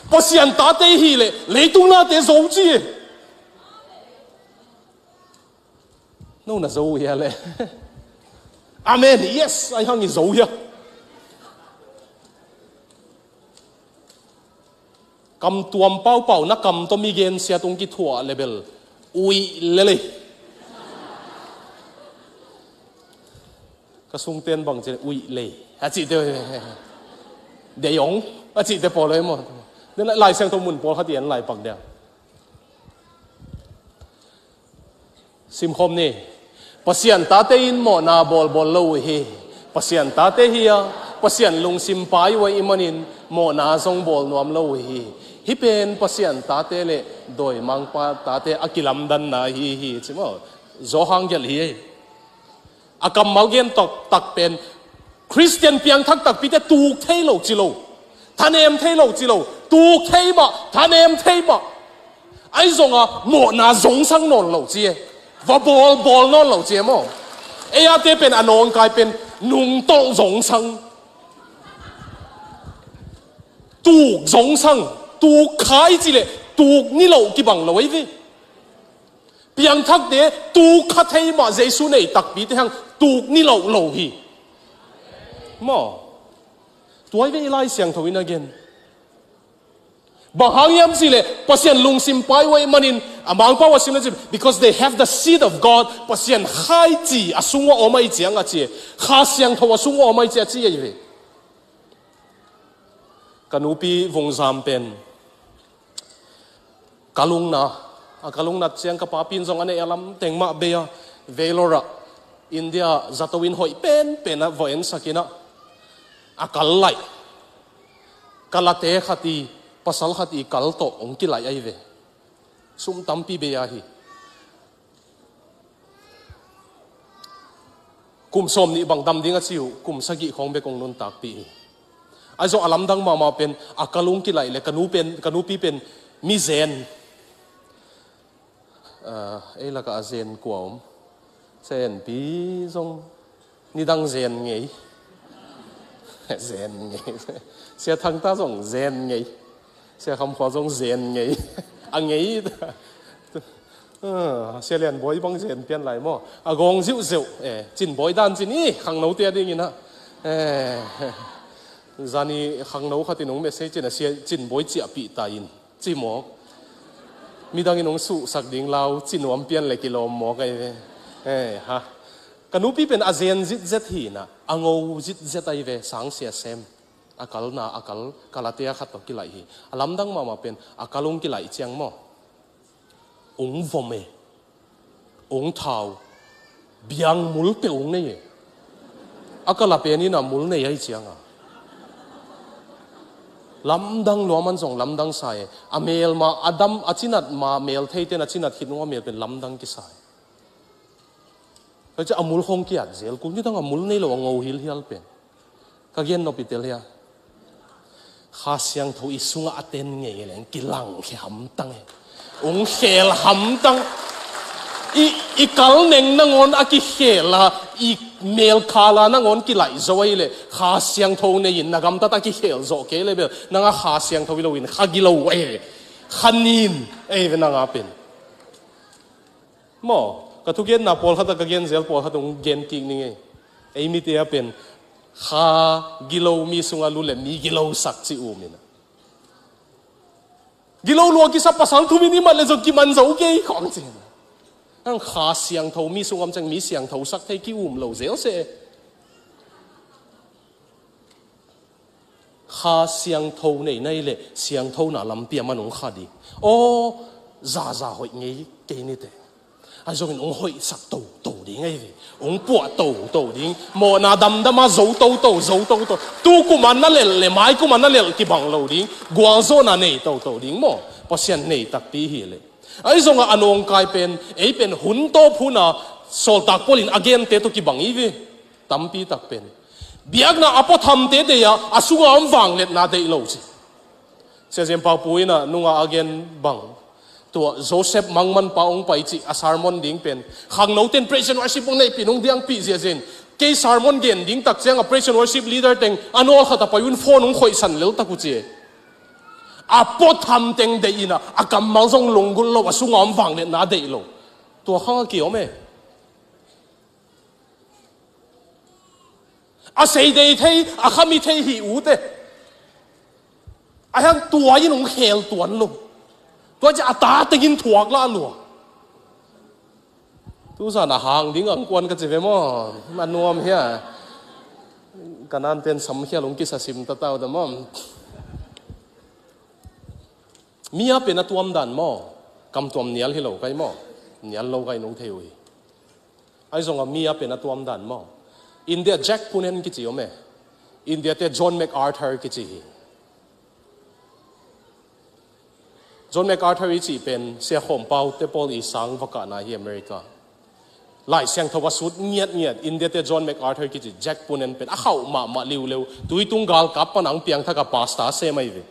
Pasian tate i hi leh leitung nate zo ci. No na zo uh hia le? Amen. Yes, ai hang i zo hia. Kam tuam paupau na kam tawh mi gensia tung kithuah le bel uih lel ei. Ka sungten bang ci uih lei a cihte, deiong a cihte pawl ei maw? Lai Siangtho mun pawl khat i en lai pak dia. Simkhawm ni. Pasian tate in mawhna bawlbawl lo uh hi. Pasian tate hi a, Pasian lungsim pai uh ahih manin mawhna zong bawl nuam lo uh hi. Hih pen Pasian tate le dawimangpa tate a kilamdanna hi hi ci maw? Zawhang gelh hi ei. A kammal gen taktak pen Khristian piangthak takpite tuk thei lo ci lo, thanem thei lo ci lo, tuk thei mah, thanem thei mah. Ahi zongah mawhna zongsang nawn lo ci e. Va bawlbawl nawn lo ci e maw? Ei ate pen a nawngkai pen nungtolh zongsang, tuk zongsang, tuk kha i cih leh tuk ni lo kibang lo ei ve. Piangthakte tuk kha thei mah, Jesu nei takpite hang tuk ni lo lo hi. Maw? Tua hi ve i Lai Siangtho in a gen. Bang hang hiam cih leh Pasian lungsim pai uh ahih manin, a mangpau a simna cih, because they have the seed of God, Pasian Kha i ci a sung uh a om ahih ciang a ci e. Kha Siangtho a sung uh a om ahih ciang a ci ei ve. Ka nupi vungzam pen kalungna, a kalungnat ciang ka papi in zong a neih a lamteng mah bei a, Vellore ah, India zato in hoih penpen ah va ensak in ah, a kal laih, kalate khat i, pasal khat i kal tawh hong kilaih ahi ve. Sum tampi bei ahi. Kum sawm nih bang dam ding a ci uh, kum sagih khawng bek hong nuntakpih hi. Ahi zong a lamdang mahmah pen a kalung kilaih le ka nu pen, ka nupi pen mi zen. Ah, ei lakah a zen kua om? Sia Enpi zong nidang zen ngei. Zen ngei. Sia Thangta zong zen ngei. Sia Khamkhua zong zen ngei. A ngei. Ah, Sia Lian Bawi bang zen pian lai maw? A gawng ziuhzeuh. Eh, Cin Bawi dan cin i khangnote a dingin ah. Eh, zani khangno khatin hong message in a Sia Cin Bawi ciahpih ta in. Ci mawk. Midangin hong suhsak ding lau, ci nuam pian le kilawm mawk ahi ve. Eh, ha. Ka nupi pen a zen zitzet hi na, a ngo zitzet ahi ve, sang sia sem. A kalna, a kal, kalate a khat tawh kilaih hi. A lamdang mahmah pen, a kal hong kilaih ciang maw? Hong vom e. Hong thau. Biang mul peuh hong nei e. A kala pen in a mul nei ahi ciang a. Lamdang lua man zong lamdang sa e. A mel ma, a dam, a cinat ma, mel theite in a cinat khit nung a mel pen lamdang kisa e. Tua ciang a mul khawng kiat zel kul, nidang a mul nei lo a ngo hilhial pen. Ka gen nop i tel hia? Kha Siangtho i sungah a ten ngei leng kilangkhia hamtang e. Hong khel hamtang. I, i kal neng nangawn a kikhel a, i melkhal a nangawn kilaih zo ahi leh Kha Siangtho nei in na gamtat a kikhel zawh kei le bel nang a Kha Siangtho hi lo in kha gilo ahi ve. Kha nin ahi ve nang a pen. Maw, ka thugenna pawlkhat a ka genzel pawlkhat hong gen kik ning ei. Ei mite a pen kha gilo mi sungah lut le mi gilo sak ci um in a. Gilo lua kisa pasal thum in i mat le zong kiman zo kei khawng ci. Ang Kha Siangtho mi sung om ciang mi siangtho sak thei ki um lo zel seh. Kha Siangtho nei na hi leh siangthona lampi a man hong kha ding. Aw, zaza hoih ngei kei nite. Ahi zongin hong hoihsak toto ding ahi ve. Hong puah toto ding. Mawhna damdam a zo toto, zo toto. Tu kum a na lelh le mai kum a na lelh kibang lo ding. Gualzawhna nei toto ding maw? Pasian nei takpi hi leh. Ahi zongah a nawngkai pen, ei pen hun tawp hun a Sawltak Paul in a gente tawh kibang hi ve. Tampi tak pen. Biakna a puathamte deih a, a sunga om vangliatna deih lo ci. Sia Zen Pau Pu in a nungah a gen bang, tua Joseph Mangman pa hong pai cih a sermon ding pen khangnote in praise and worship hong neihpih, hong diangpih ziahziah in, kei sermon gen ding tak ciang a praise and worship leader teng a nawlkhat a pai un phone hong khoihsan lel tak uh ci. A puatham teng deih in a, a kammal zong lunggulh lo, a sunga om vangliatna deih lo. Tua khang a kiom e. A seidei thei, a khami thei hi ute. A hiang tua in hong khel tuan lo. Tua ci a ta tengin thuak lah lua. Tuzan a hang ding ang kuan ka ci ve maw? A nuam hia? Ka nanten samkhial hong kisa sim tatau ta maw? Mi a pen a tuam dan maw? Kam tuam nial hi lo kai maw? Nial lo kai nong thei uh hi. Ahi zongah mi a pen a tuam dan maw? India Jack Punen kici om e. India te John MacArthur kici hi. John MacArthur i cih pen Sia Khawm Pau te pawl i sang va kahna hi America. Lai Siangtho a sut ngiatngiat India te John MacArthur kici Jack Punen pen a khauh mahmah liuleu. Tuitung galkap pan ang piangthak a pastor sem ahi ve.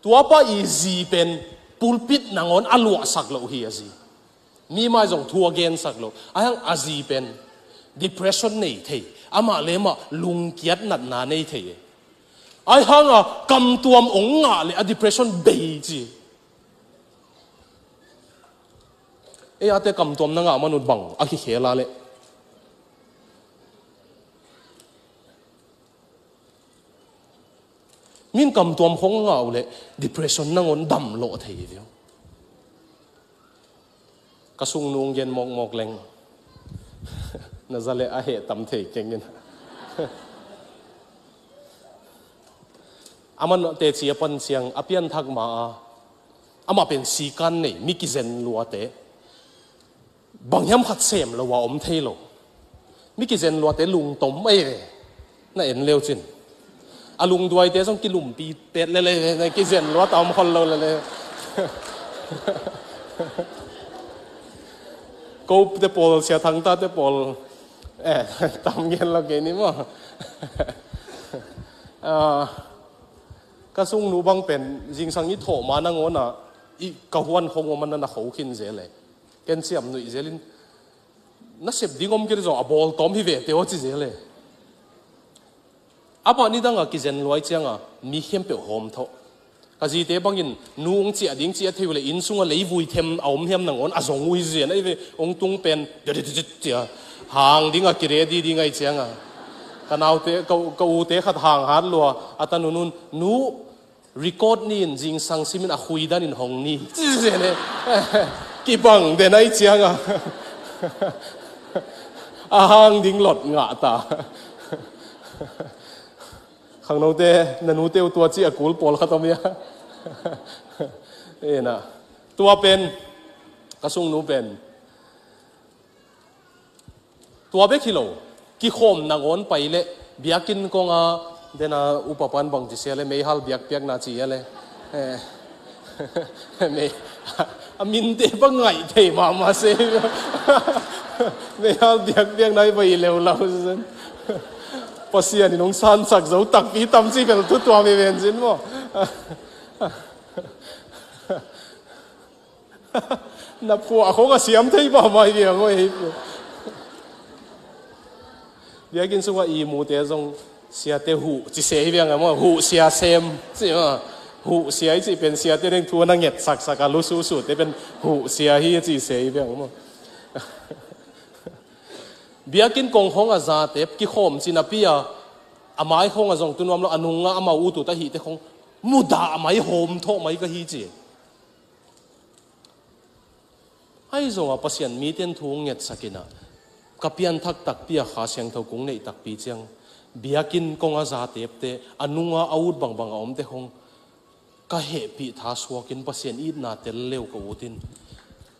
Tua pa i zi pen pulpit nangawn a luahsak loh hi a zi. Mi mai zong thu a gensak loh. A hiang a zi pen depression nei thei. Amah le amah lungkiat natna nei thei. A hiang a kamtuam ong ngah le a depression bei ci. Ei ate kamtuam na ngah manut bang a khikhel a le. Min kamtuam khong ngah uh leh depression nangawn dam lawh thei hi viau. Ka sungnu hong gen mawkmawk leng na za leh a heh tam thei kengin. A man teci a pan ciang a pianthak ma a, amah pen sikan nei, mi kizen luate. Bang hiam khat sem lo a om thei lo. Mi kizen luate lungtom ahi ve. Na en leu cin. A lungduaite zong kilumpi pet lele, na kizen luat a om khol lo lele. Ko te pawl, Sia Thangta te pawl. Eh, tam gen lo kei ni maw. Ah, ka sungnu bang pen zingsang i thawh ma nangawn a i ka huan khong om a na na kho khin zel e. Ken ciam nuih zelin na sep ding om kei zong a bawl tawm hi ve te aw ci zel e. A pah nidang a kizen luai cianga mi khempeuh hawm thawh. Ka zite bangin nu hong ciah ding ciah thei uh le inn sunga leivui them a om hiam nangawn a zong uh hi zen ahi ve. Hong tung pen cia hang ding a kiredi ding ahi cianga ka naute, ka, ka ute khat hang hat lua a ta nunun nu record ni in zingsang simin a khui danin hong ni. Ci zen e. Kibang den ahi cianga a hang ding lot ngah ta. Khangnote, na nute uh tua ci a kul pawlkhat om ia. Ena. Tua pen, ka sungnu pen. Tua bek hi lo, kikhawm nangawn pai leh, biakinn konga, dena upa pan bang ci sia le, meihal biakpiakna ci ia le. Eh, mei, a minte bang ngaih thei mahmah se. Meihal biakpiakna i bai leulau zen. Pasian in hong sansak zo takpi tam ci bel thu tuam i ven zin maw. Na phuah khong a siam thei mahmah hi viang aw, hei phuah. Biakinn sungah i mute zong siate huh ci se hi viang a maw, huh sia sem ci maw. Huh sia i cih pen siate deng thu a na nget saksak a lususu te pen huh sia hi a ci se hi viang a maw. Biakinn kong khong a zate kikhawm ci napi a, a mai khong a zong tu nuam lo, a nungah amau utut ahihte khong mudah mai hawm thawh mai ka hi ci. Ahi zongah Pasian mite in thu hong ngetsak in ah, ka pianthak takpi a Kha Siangtho kong neih takpi ciang, biakinn kong a za tepte, a nunga a ut bangbang a omte khong ka hehpih tha suakin Pasian itna tel leu ka ut in,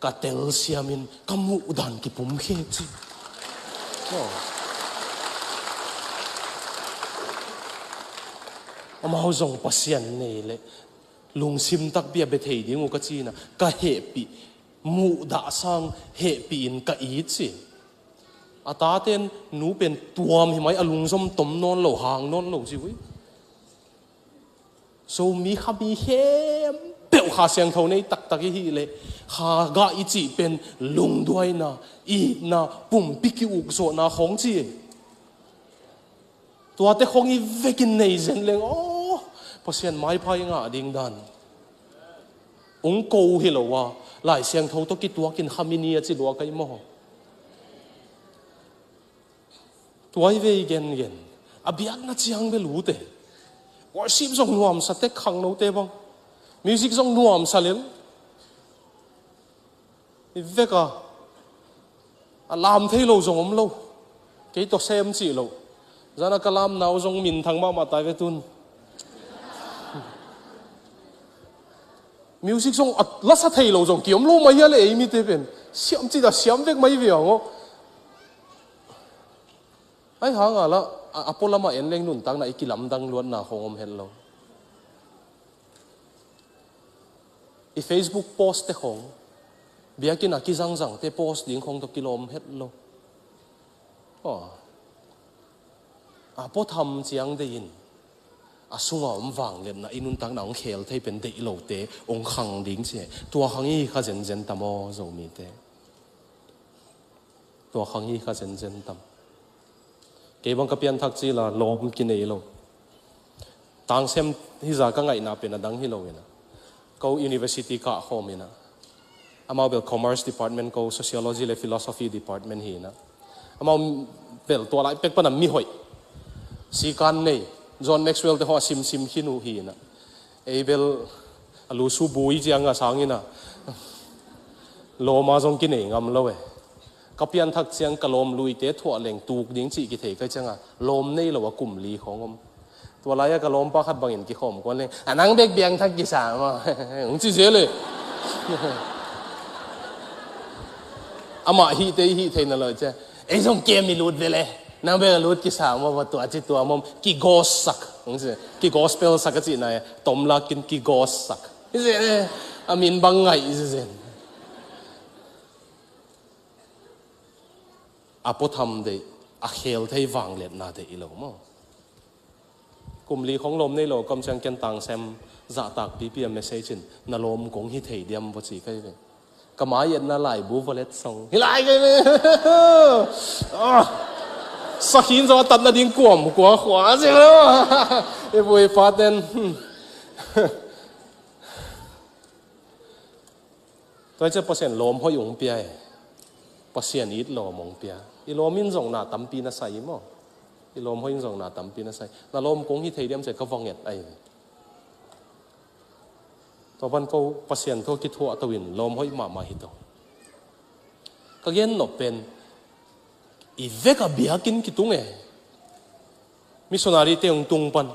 ka telsiamin ka muh dan kipumkhe ci. Aw. Amau zong Pasian nei leh lungsim takpi a bia thei ding uh ka ci-in ah, ka hehpih, muhdah sang hehpih in ka it ci. A taten nu pen tuam hi mai, a lungzom tom nawn lo, hang nawn lo ci uh hi. Zomi khami khempeuh Kha Siangtho nei taktak i hih leh, Kha gah i cih pen lungduaina, itna, pumpi ki-ukzawhna khawng ci hi. Tuate khawng i vekin nei zen leng, aw, Pasian maipha i ngah ding dan. Ung ko uh hi lo a, Lai Siangtho tawh kituakin khami ni a ci lua ka hi maw. Tua i vei gengen. A biakna ciang bel ute. Worship zong nuamsa tek, khangnote bang. Music zong nuamsa lel. I vek a, a lam thei lo zong om lo. Kei tawh sem cih lo. Zana ka lamna uh zong minthang mahmah tai ve tun. Music zong a lasa thei lo zong ki om lo mai hia le, ei mite pen. Siam cih ta siam vek mai ve ang aw. Ai hang a la, a, a pualam a en leng nuntakna i kilamdang luatna khawng om het lo. I Facebook post te khawng, biakinn a kizangzang te post ding khawng tawh kilawm het lo. Aw. A puatham ciang deihin, a sunga om vangliatna i nuntakna hong khel thei pen deih lote hong khang ding ci. Tua khang i kha zenzen tam aw, Zomite. Tua khang i kha zenzen tam. Kei bang ka pianthak cila lawm kinei lo. Tangsem hi za ka ngaihna pen a dang hi lo ina. Ko university kah khawm ina. Amau bel commerce department, ko sociology le philosophy department hi ina. Amau bel tua lai pek pana mi hoih. Sikan nei. John Maxwell te haw a simsim khin uh hi ina. Ei bel a lusu bui ciang a sang ina. Lawm a zong kinei ngam lo e. Ka pianthak ciang ka lawm luite thuah leng tuk ding cih kithei ka cianga lawm nei lo a kum li khawng om. Tua lai-a ka lawmpa khat bangin kikhawm kuan leng, a nang bek pianthak kisa maw? Hong ci zel e. Amah hihte i hih theihna lo cia. Ei zong kem i lut ve le. Nang bek a lut kisa maw, va tua ci tua maw? Kigawsak. Hong ci, kigospel sak a cihna e. Tomlakin kigawsak. I zel e. A min bang ngaih i zel. A puatham deih, a khel thei vangliatna deih i lo maw? Kum li khong lawm nei lo, kam ciang ken Tangsem zahtak pipi a message in, na lawm kong hi thei diam va ci kai ve. Ka mai etna laibu va let song. Hi lai kai ve. Ah. Sakhin zaw a tatna ding kuam kua khua zel lo. I vui pa ten. Hmm. Tua hi ciah Pasian lawm hoih hong pia e. Pasian it lawm hong pia. I lawm in zong na tampi na sai maw? I lawm hoih in zong na tampi na sai. Na lawm kong hi thei diam ciah ka va nget ahi ve. Tua pan ko Pasian thu kithuah to in lawm hoih mahmah hi to. Ka gen nop pen i vek a biakinn kitung e. Missionary te hong tung pan.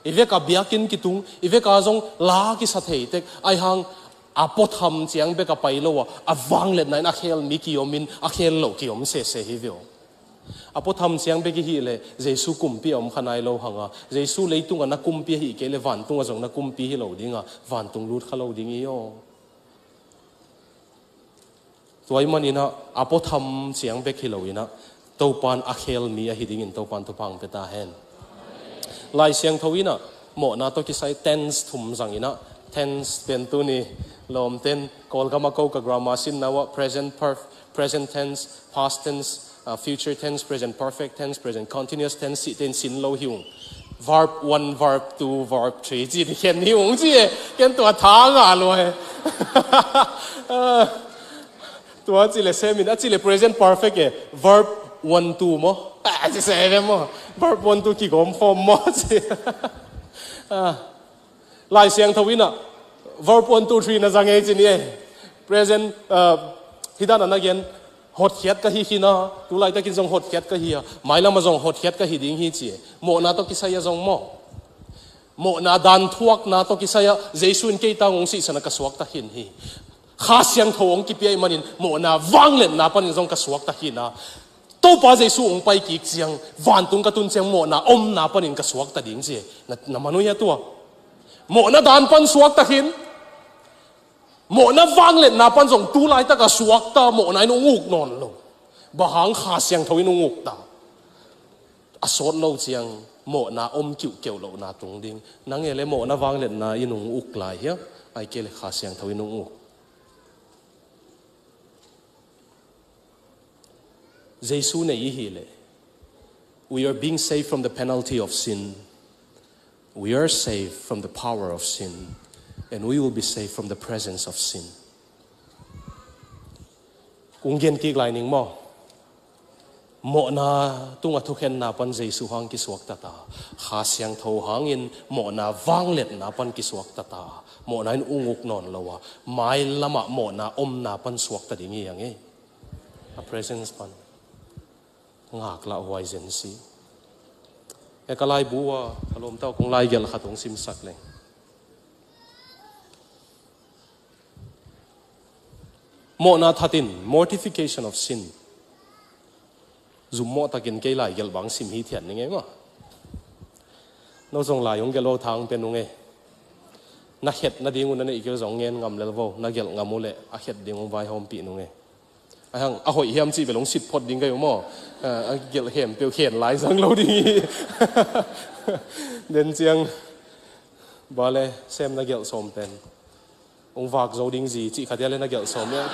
I vek a biakinn kitung, i vek a zong la kisa thei tek, ai hang a puatham ciang bek a pai lo a, a vangliatna in a khel mi kiom in, a khel lo kiom sese hi ve aw. A puatham ciang bek i hih leh, Jesu kumpi a om kha nai lo hang a, Jesu leitung a na kumpi a hih kei leh vantung a zong na kumpi hi lo ding a, vantung lut kha lo ding i aw. Tua ahih manin ah, a puatham ciang bek hi lo in ah, Topan a khel mi ahi dingin Topan thupha hong pia ta hen. Lai Siangtho in ah, mawhna tawh kisai tense thum zang in ah, tense pen tuni lawmten, Kawlgam a ko ka grammar sinna uah, present perf-, present tense, past tense, ah, future tense, present perfect tense, present continuous tense, cihte in sin lo hi ung. Verb one, verb two, verb three, ci ni khen ni ung ci e. Ken tua tha ngah lua e. Ah, tua ci le sem in, a ci le present perfect e. Verb one, two maw? Ah, ci se ve maw? Verb one, two kigawm form maw? Ci. Ah. Lai Siangtho in ah, verb one, two, three na zang e ci ni e. Present, ah, hi dan a na gen, hotkhiat ka hi khin a, tu laitakin zong hotkhiat ka hi a, mailam a zong hotkhiat ka hi ding hi ci e. Mawhna tawh kisai a zong maw? Mawhna dan thuakna tawh kisai a, Jesu in kei tang hong sihsan a ka suakta khin hi. Kha Siangtho hong kipia ahih manin, mawhna vangliatna panin zong ka suakta khin a. Topa Jesu hong pai kik ciang, vantung ka tun ciang mawhna omna panin ka suakta ding ci e. Na, na man uh hia tua? Mawhna dan pan suakta khin. Mawhna vangliatna pan zong tu laitak a suakta mawhna in hong uk nawn lo. Bang hang Kha Siangtho in hong uk ta? A sawt lo ciang mawhna om kiuhkeuh lohna tung ding. Nang e le mawhna vangliatna in hong uk lai hiam? Ai kei le Kha Siangtho in hong uk. Jesu nei i hi le, we are being saved from the penalty of sin. We are saved from the power of sin. And we will be saved from the presence of sin. Kong gen kik lai ning maw? Mawhna tungah thukhenna pan Jesu hang kisuak ta ta. Kha Siangtho hangin mawhna vangliatna pan kisuak ta ta. Mawhna in hong uk nawn lo a, mailamah mawhna omna pan suak ta ding hi hang e. A presence pan. Ngaklah huai zen si. E, ka laibu a, ka lawmta uh kong laigelh khat hong simsak leng. Mawhna that in, mortification of sin. Zummawh takin kei laigelh bang sim hithiat ning e maw? No zong lai hong gelh lo thang pen ung e. Na khet nading uh na neih kei zong ngen ngam lel vo, na gelh ngam uh leh a khet ding hong vaihawmpih nung e. A hang, a hoih hiam cih bel hong sit phot ding ka hi uh maw? A, a gelh khempeuh khen lai zang lo ding hi. Den ciang, bale, sem na gelh sawm pen hong vak zo ding zi cih khat ia le na gelh sawm ia.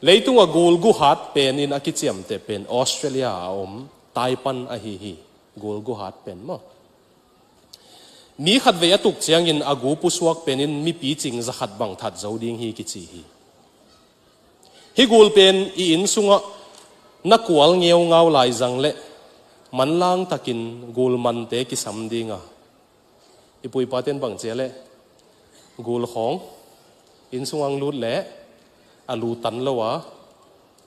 Leitung a gul gu hat pen in a kiciamteh pen Australia a om Taipan ahi hi. Gul gu hat pen maw? Mi khatvei a tuk ciangin a gu pusuak pen in mipi cing za khat bang that zo ding hi kici hi. Hih gul pen i inn sungah na kual ngeungau lai zang leh manlang takin gul mante kisam ding a, i pu i pa ten bang ci a leh gul khawng inn sungah hong lut leh a lu tan lo a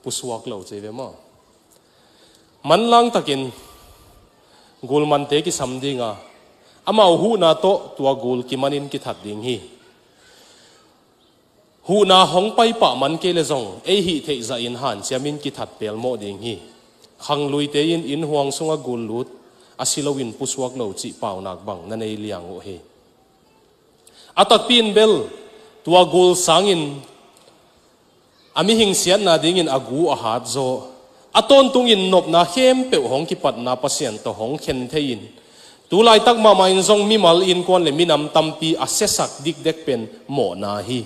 pusuak lo ci ve maw? Manlang takin gul mante kisam ding a, amau huhna tawh tua gul kimanin kithat ding hi. Huhna hong pai pah man kei le zong ei hih theih zahin hanciamin kithat pelmawh ding hi. Khangluite in inn huang sungah gul lut a si loin pusuak lo cih paunak bang na nei liang uh hi. A takpi in bel tua gul sangin a mihing siatna dingin a gu a hat zaw, a tawntungin nopna khempeuh hong kipatna Pasian tawh hong khen thei-in, tu laitak mahmah in zong mimal innkuan le minam tampi a siasak dikdek pen mawhna hi.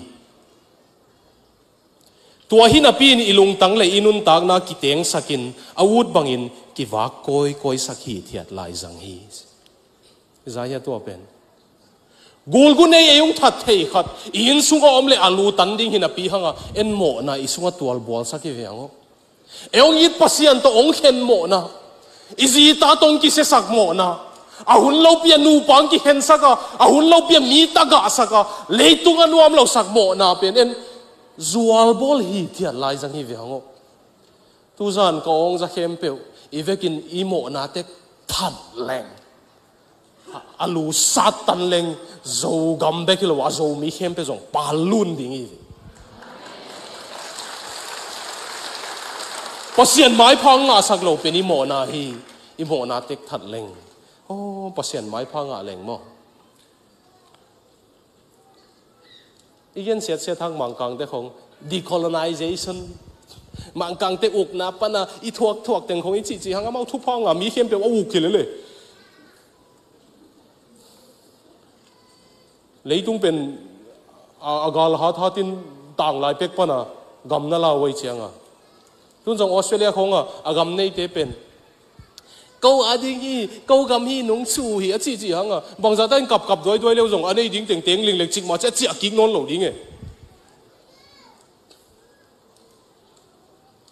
Tua hi napi-in i lungtang le i nuntakna kitengsakin a ut bangin kivak kawikawisak hithiat lai zang hi. Zai hia tua pen? Gul gu nei ei hong that thei khat i inn sungah om le a lu tan ding hi napi hanga en mawhna i sungah tualbualsak hi ve hang aw. Ei hong it Pasian tawh hong khen mawhna, i zita tawh hong kisiasak mawhna, a hun lopi a nupa hong kikhensak a, a hun lopi a mi tagahsak a, leitung a nuam losak mawhna pen en zualbawl hithiat lai zang hi ve hang aw. Tuzan ka awng za khempeuh i vekin i mawhna tek that leng, a lu sat tan leng, Zogam bek hi lo a, Zomi khempeuh zong pal lun ding hi. Pasian maipha ngahsak lo pen i mawhna hi. I mawhna tek that leng, aw, Pasian maipha ngah leng maw? I gen siatsiat hang Mangkangte khong decolonization, Mangkangte ukna pana i thuakthuak teng khong i cihcih hang amau thupha nga mi khempeuh a uk hi lele. Leitung pen a, a gal hathatin tanglai pek pana gam na lau ei cianga, tun zong Australia khonga a gam neite pen ko a ding hi, ko gam hi nung su hi a cihcih hanga bangzah ta in kapkap duaiduai leu zong a nei ding tengteng linglek cikmah ci a ciah kik nawn lo ding e.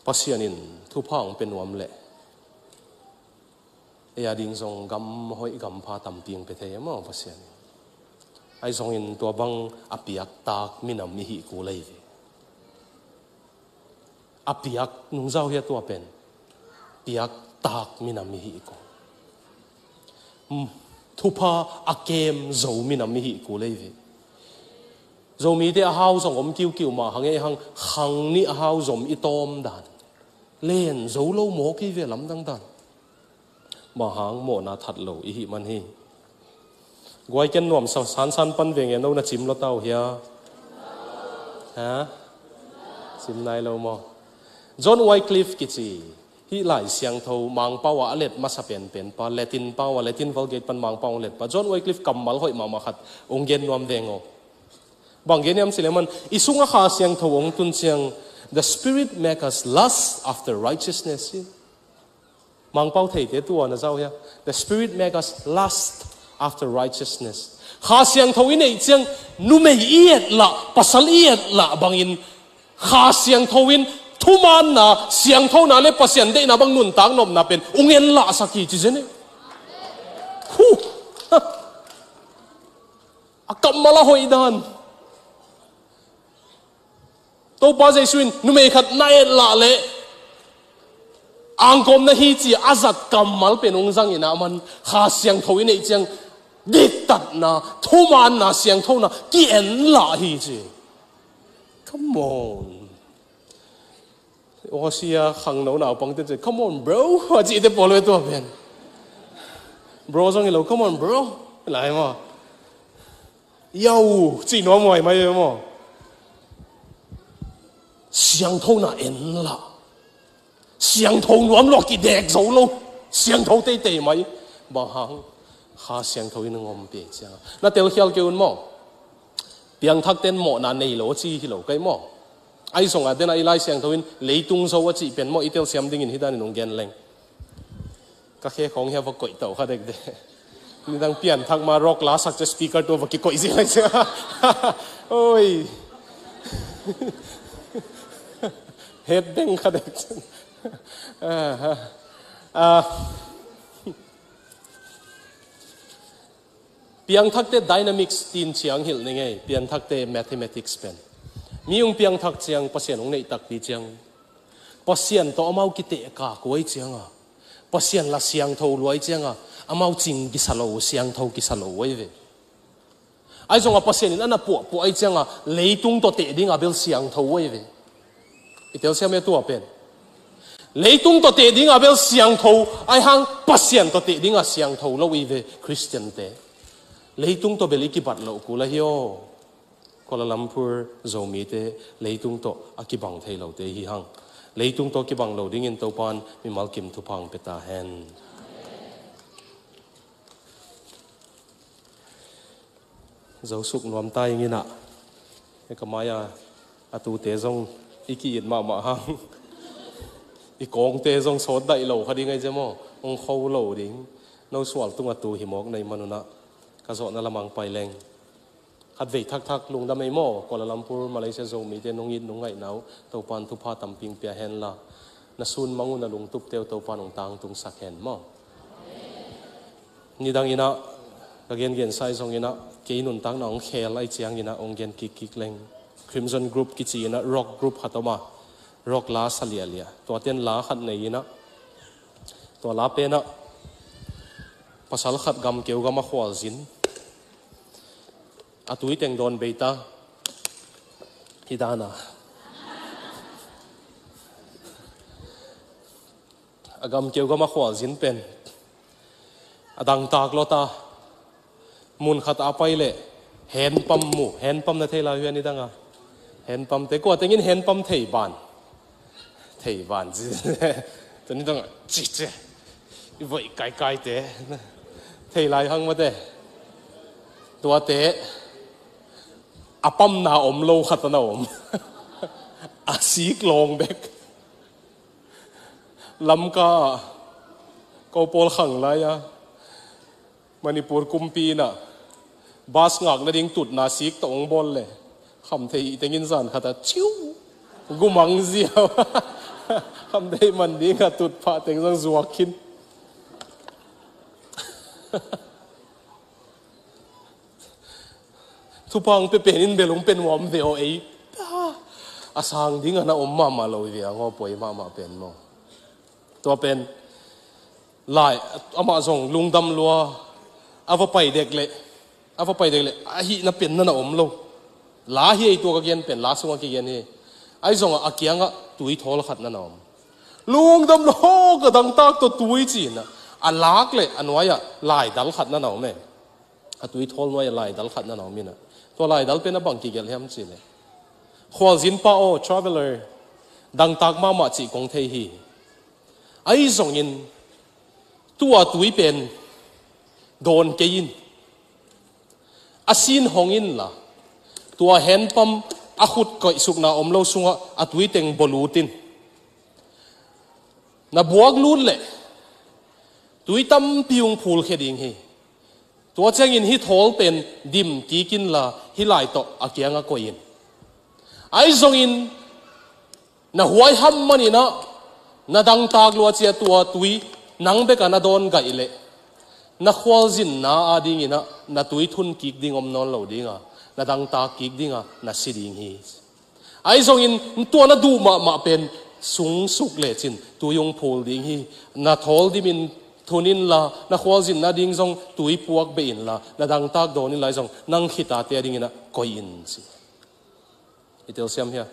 Pasian in thupha hong pe nuam leh ei a ding zong gam hoih gam pha tampi hong pe thei e maw Pasian in? Ai zongin tua bang a piaktak minam i hih kul ei ve. A piak nungzau hia tua pen? Piaktak minam i hih kul. Thupha a kem zo minam i hih kul ei ve. Zomite a hau zong om kiukiu mah hang ei hang khang nih a hau zom i tawm dan len zo lo mawk ei ve lamdang dan. Mah hang mawhna that lo i hih man hi. Guai ken nuam sa, sansan pan veng e, no na cim lo tau hia? Ha? Cim nai lo maw? John Wycliffe kici hih Lai Siangtho Mangpau ah a let masa penpen pa, Latin pau ah, Latin Vulgate pan Mangpau ah a let pa, John Wycliffe kammal hoih mahmah khat ong gen nuam veng aw. Bang gen hiam cih leh aman, i sungah Kha Siangtho ong tun ciang, "The Spirit make us lust after righteousness," hi. Mangpau theite tua na zau hia? "The Spirit make us lust after righteousness." Kha Siangtho i neih ciang, numei i et lah, pasal i et lah bangin, Kha Siangtho in thumaanna, siangthona le Pasian deihna bang nuntak nopna pen ong en lahsak hi ci zen e. Huh. A kammal a hoih dan. Topa Jesu in numei khat na et lah leh angkawm na hi ci a zat kammal pen ong zang in ah, aman Kha Siangtho i neih ciang diktatna, thumaanna, siangthona ki-en lah hi ci. Come on. Aw, sia khangno naupangte ci, "Come on, bro," a cihte pawl ve tua pen. Bro zong hi lo, "Come on, bro," lai maw. "Yo," cih nuam huai mai ve maw. Siangthona en lah. Siangtho nuam lo, kidek zo lo. Siangtho teitei mai. Bang hang? Kha Siangtho in a ngawm pia ciang. Na telkhial kei un maw. Piangthakte'n mawhna nei lo a ci hi lo kei maw. Ahi zongah den a i Lai Siangtho in leitung zo a cih pen maw, i telsiam dingin hih danin ong gen leng. Ka khe khawng hia va koih tau kha dekdek. Nidang pianthak ma rock la sak cia speaker tua va kikoih zia lai cia. Oi. Het deng kha dek. Ah, ah. Piangthakte dynamics tin ciang hilh ni ngei, piangthakte mathematics pen. Mi ung piangthak ciang, Pasian ung neih takpi ciang. Pasian tawh amau kiteh kak uh ai cianga. Pasian la siangtho luai cianga. Amau cing kisa lo, siangtho kisa lo ai ve. Ai zonga Pasian in ana puahpuah ai cianga, leitung tawh teh dinga bel siangtho ai ve. I telsiam e tua pen. Leitung tawh teh dinga bel siangtho, ai hang Pasian tawh teh dinga siangtho lo i ve Christian te. Leitung tawh bel i kibat lo kul ahi aw. Kuala Lumpur Zomite leitung tawh a kibang thei lote hi hang. Leitung tawh kibang lo dingin Topan mimal kim thupha ong pia ta hen. Zo suk nuam ta ing inah. E ka mai-a a tute zong i ki-it mahmah hang. I kawngte zong sawt daih lo kha ding ai cia maw. Ong kho lo ding. No sual tungah tu hi mawk na i manunah. Ka zawhna lamang pai leng. Khatvei thakthak lungdam ei maw. Kuala Lumpur, Malaysia Zomite nong it nong ngaihna uh. Topan thupha tampi ong pia henla. Na sun mang uh na lungtupte uh Topan ong tangtungsak hen maw. Nidang inah, ka gengen sai zong inah, kei nuntakna ong khel ai ciang inah, ong gen kikkik leng. Crimson Group kici inah, rock group khat om a, rock la sa liahliah. Tuaten la khat nei inah, tua la penah, pasal khat gam keu gam a khualzin. A tui teng dawn bei ta. Hi dana. A gam keu gam a khualzin pen. A dangtak lawta. Mun khat a pai leh. Henpam mu. Henpam na thei lai uh hia nidanga. Henpam te. Kua tengin henpam thei ban. Thei ban ci. Tuni dangah. Ci ci. I voih kaikai te. Thei lai hang mate. Tuate. A pamna om lo khat a na om. A sik lawng bek. Lamka ah ko pawl khang lai-a Manipur kumpi inah bas ngak nading tutna sik tawh ong bawl le kham thei i tengin zan khat ah ciu gumang ziau. Kham thei man ding a tutphah teng zang zuak khin. Thupha ong pia pen in bel ong pia nuam ve aw ei. A sang ding a na om mahmah lo hi ve a ngaw puai mahmah pen maw. Tua pen lai amah zong lungdam lua a va pai dek leh a va pai dek leh a hihna pen na na om lo. La hi ei tua ka gen pen la sungah kigen hi. Ai zongah a kiangah tui thawl khat na na om. Lungdam lua ka dangtak tawh tui ci inah a lak leh a nuai-ah laidal khat na na om e. A tui thawl nuai-ah laidal khat na na om in ah, tua laidal pen a bang kigelh hiam cih leh, khualzin pa aw, traveler, dangtak mahmah cih kong thei hi. Ahi zongin tua tui pen dawn kei in, a sin hong inla, tua handpump a khut koihsukna om lo sungah a tui teng bawlut in. Na buak lut leh tui tampi hong phulkhia ding hi. Tua ciangin hih thawl pen dim kik inla, hih lai tawh a kiangah koih in. Ahi zongin na huaiham manin ah na dangtak lua ciang tua tui nang bekah na dawn gaih leh, na khualzinna adingin ah na tui thun kik ding om nawn lo ding a, na dangtak kik ding a, na si ding hi. Ahi zongin tua na duh mahmah pen sungsuk lecin tui hong phul ding hi. Na thawl dimin thun inla, na khualzinna ding zong tui puak beh inla, na dangtak dawn inla, ahi zong nang khit a te adingin ah koih in ci. I telsiam hia?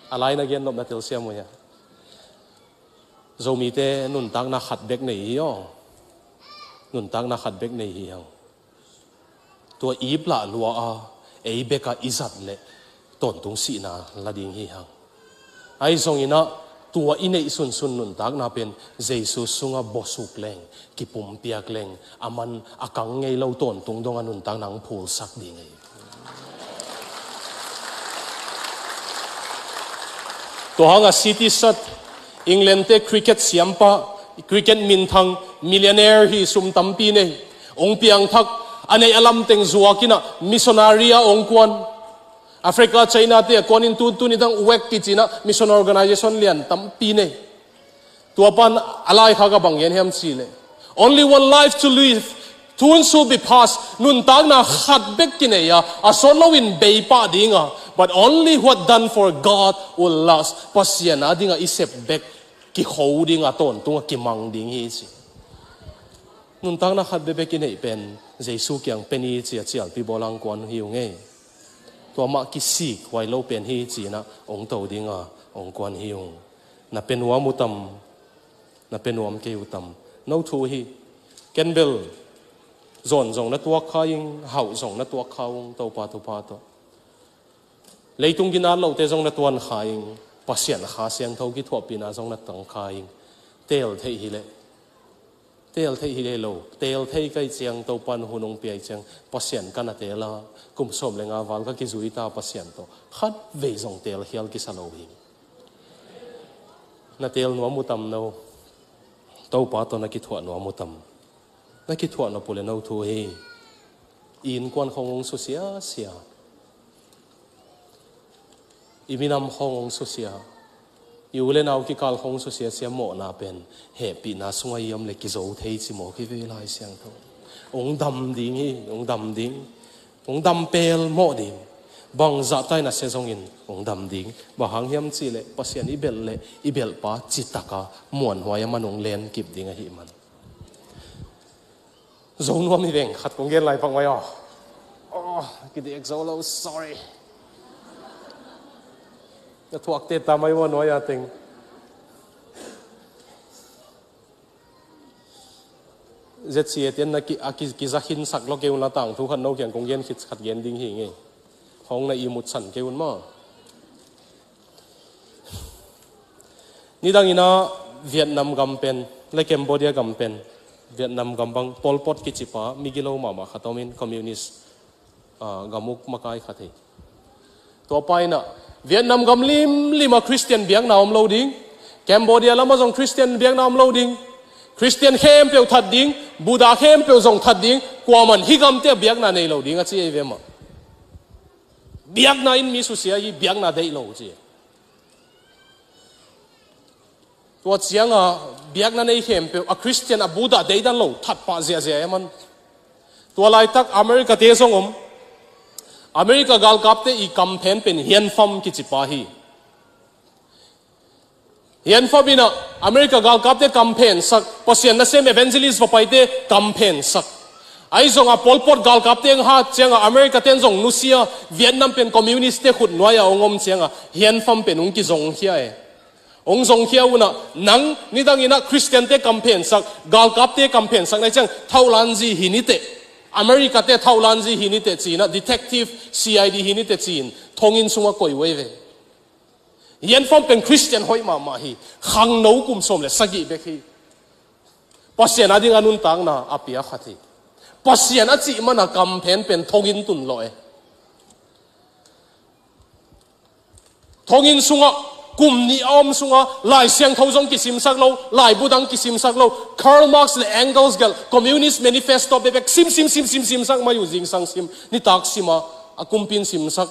A lai na gen nop na telsiam uh hia? Zomite nuntakna khat bek nei hi aw. Nuntakna khat bek nei hi hang. Tua ip lah lua a, ei bekah i zat leh tawntung sihna la ding hi hang. Ahi zongin ah tua i neih sunsun nuntakna pen Jesu sungah bawsuk leng, kipumpiak leng, a man a kang ngei lo tawntung dongah nuntakna hong phulsak ding hi. Tua hangah C T Sath, England te cricket siampa, cricket minthang, millionaire hi, sum tampi nei. Hong piangthak, a neih a lam teng zuak in ah missionary ah hong kuan. Africa, China te a kuan in tu, tuni dang wek kici in ah mission organization lian tampi nei. Tua pan a laikhak ah bang gen hiam cih leh, "Only one life to live, soon to be past." Nuntakna khat bek kinei a, a sawt loin bei pah ding a, but only what done for God will last. Pasian adingah i sep bek kikho ding a, tawntung a kimang ding hi ci. Nuntakna khat bek bek i neih pen Jesu kiang pen i ci a cialpi bawl a hong kuan hi ung ei. Tua mah kisik huai lo pen hi ci in ah hong to ding a hong kuan hi ung. Na pe nuam uh tam? Na pe nuam kei uh tam? No thu hi. Ken bel zawn zong na tuak kha ing, hauh zong na tuak kha ung, Topa thupha tawh. Leitung ginat lote zong na tuan kha ing, Pasian Kha Siangtho kithuahpihna zong na tang kha ing. Teel theih hi leh, teel theih hi leh lo, teel thei ka hih ciang, Topa'n hun hong pia ciang, Pasian ka na teel a, kum sawm le nga val ka kizui ta Pasian tawh, khat vei zong teel khial kisa lo hi. Na teel nuam uh tam no? Topa tawh na kithuah nuam uh tam? Na kithuah nop uh leh no thu hi. I innkuan khawng hong susia sia, i minam khawng hong susia, i u le nau kikal khawng hong susia sia mawhna pen hehpihna sungah i om leh kizo thei ci maw, kivei Lai Siangtho. Hong dam ding hi, hong dam ding. Hong dam pelmawh ding. Bangzah tai na sia zongin hong dam ding. Bang hang hiam cih leh Pasian i belh leh i belhpa citak a muanhuai a man hong lenkip ding ahih man. Zo nuam hi veng, khat kong gen lai pak mai aw. Oh, kidik zo lo, sorry. Na thuak te ta mai ua nuai a teng. Z C A ten na ki, a ki, kiza khin sak lo kei un la, tangthu khat no kiang kong gen khit khat gen ding hi ngei. Hong na i mut san kei un maw. Nidang in ah Vietnam gam pen le Cambodia gam pen, Vietnam gam bang Pol Pot kicipa migilo mahmah khat om in, communist, ah, gam uk makai khat hi. Tua pa in ah Vietnam gam limlim ah Christian biakna om lo ding, Cambodia lamah zong Christian biakna om lo ding, Christian khempeuh that ding, Buddha khempeuh zong that ding, kuaman hih gamte ah biakna nei lo ding a ci ei ve mah. Biakna in mi susia hi, biakna deih lo ci. Tua ciangah biakna nei khempeuh a Christian, a Buddha deidan lo that pah ziahziah e man. Tua laitak America te zong om. America galkapte i kamphen pen Hianfam kicipa hi. Hianfam in ah America galkapte kamphensak, Pasian nasem evangelist va paite kamphensak. Ahi zongah Pol Pot galkapte hong hat ciangah America ten zong nusia, Vietnam pen communist te khut nuai-ah hong om ciangah Hianfam pen hong kizongkhia e. Hong zongkhia un ah, nang nidang in ah Christian te kamphensak, galkapte kamphensak na hih ciang thaulanh zi hi ni teh. America te thauhlanzi hi ni teh ci-in ah, detective, C I D hi ni teh ci-in thonginn sungah koih uh ei ve. Hian Fam pen Khristian hoih mahmah hi. Khangno kum sawm le sagih bek hi. Pasian ading a nuntakna a pia khat hi. Pasian a cih mana kamphen pen thonginn tun lawh e. Thonginn sungah kum nih a om sungah Lai Siangtho zong kisimsak lo, laibu dang kisimsak lo. Karl Marx le Engels gelh Communist Manifesto bekbek sim sim sim sim simsak mai uh, zingsang sim, nitak sim a, a kumpi in simsak.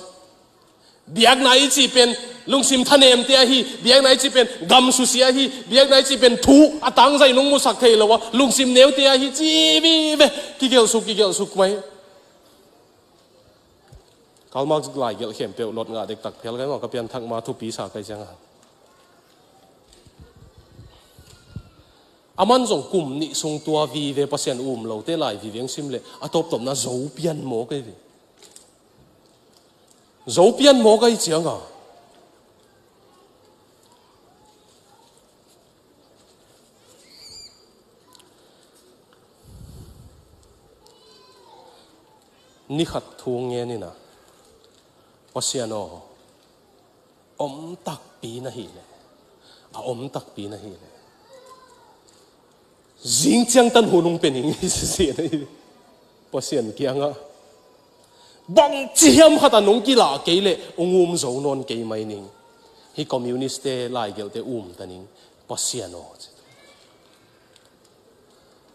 Biakna i cih pen lungsim thanemte ahi, biakna i cih pen gam susia ahi, biakna i cih pen thu a tangzai nung musak thei lo a lungsim neute ahi ci vive kigelh suk kigelh suk mai. Karl Marx lai gelh khempeuh lot ngah dektak phial kai maw, ka pianthak ma thupi sa kai cianga. Aman zong kum nih sung tua vive Pasian um lote lai vive ang sim leh a tawptawpna zo pian maw kai ve. Zo pian maw kai cianga. Nikhat thu ngen ina, Pasian aw, om takpi na hi leh, a om takpi na hi leh, zing ciangtan hun hong pia ning hi sisi na hi. Pasian kiangah bangci hiam khat a nong kilah kei leh hong um zo nawn kei mai ning. Hi communist te laigelhte um ta ning, Pasian aw.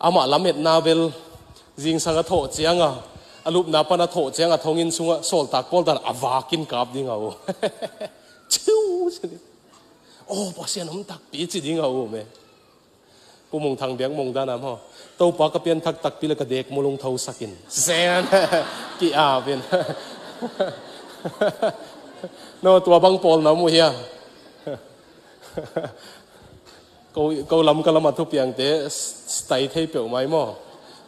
Amah lametna bel zingsang a thawh cianga, a lupna pan a thawh cianga thonginn sungah sawltak pawl dan a vakin kap ding a um. Ciu ci ding. Aw, Pasian om takpi ci ding a um e. Pu Mung Thang biak mong dan a maw, Topa ka pianthak takpi le ka dek mulung thosakin sen ki-apin. No, tua bang pawl na mu hia? Ko, ko lam ka lam a thupiangte stai thei peuh mai maw?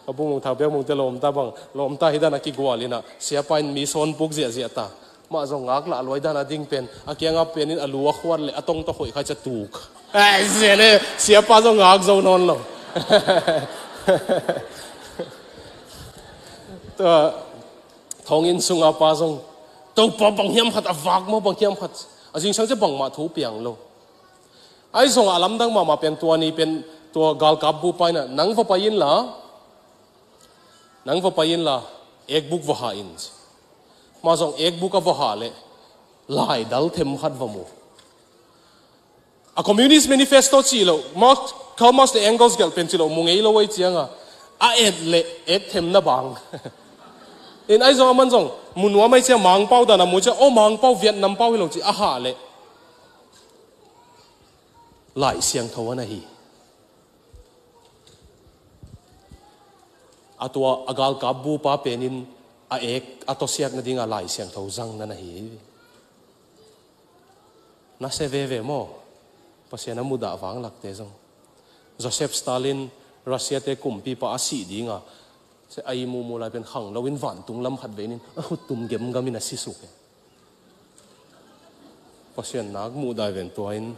Ka bungmung thak biakmungte lawmta bang, lawmta hi dan a kigual ina, siapa in mi sawn puk ziahziah ta. Mah zong ngak lah luai dan a ding pen, a kianga penin a lu a khuat le a tong tawh hoih khai ca tuk. Ai, zia le, siapa zong ngak zo nawn lo. Tua, thonginn sunga pa zong, Topa bang hiam khat a vak maw, bang hiam khat. A zingsang cia bangmah thu piang lo. Ahi zongah a lamdang mahmah pen tua ni pen tua galkap bupa inah nang va pai inla, nang va pai inla, ekbuk va hah in. Mah zong ekbuk a va hah leh laidal them khat va mu. A Communist Manifesto cih loh, Marx, Karl Marx le Engels gelh pen cih loh mu ngei lo ei cianga a et leh ek them na bang. In ahi zong a man zong mu nuam ei cia Mangpau dan a mu cia, aw Mangpau Vietnam pau hi lo ci a hah leh Lai Siangtho a na hi. A tua a galkap bupa penin a ek a tawsiak nadinga Lai Siangtho zang na na hi. Na se veve maw? Pasian a mudah vanglakte zong. Joseph Stalin, Russia te kumpipa a sih dinga a i mumu lai pen khang loin vantung lam khat veinin a khuttum gemgamin a sisuk e. Pasian nak muh dai ven tua in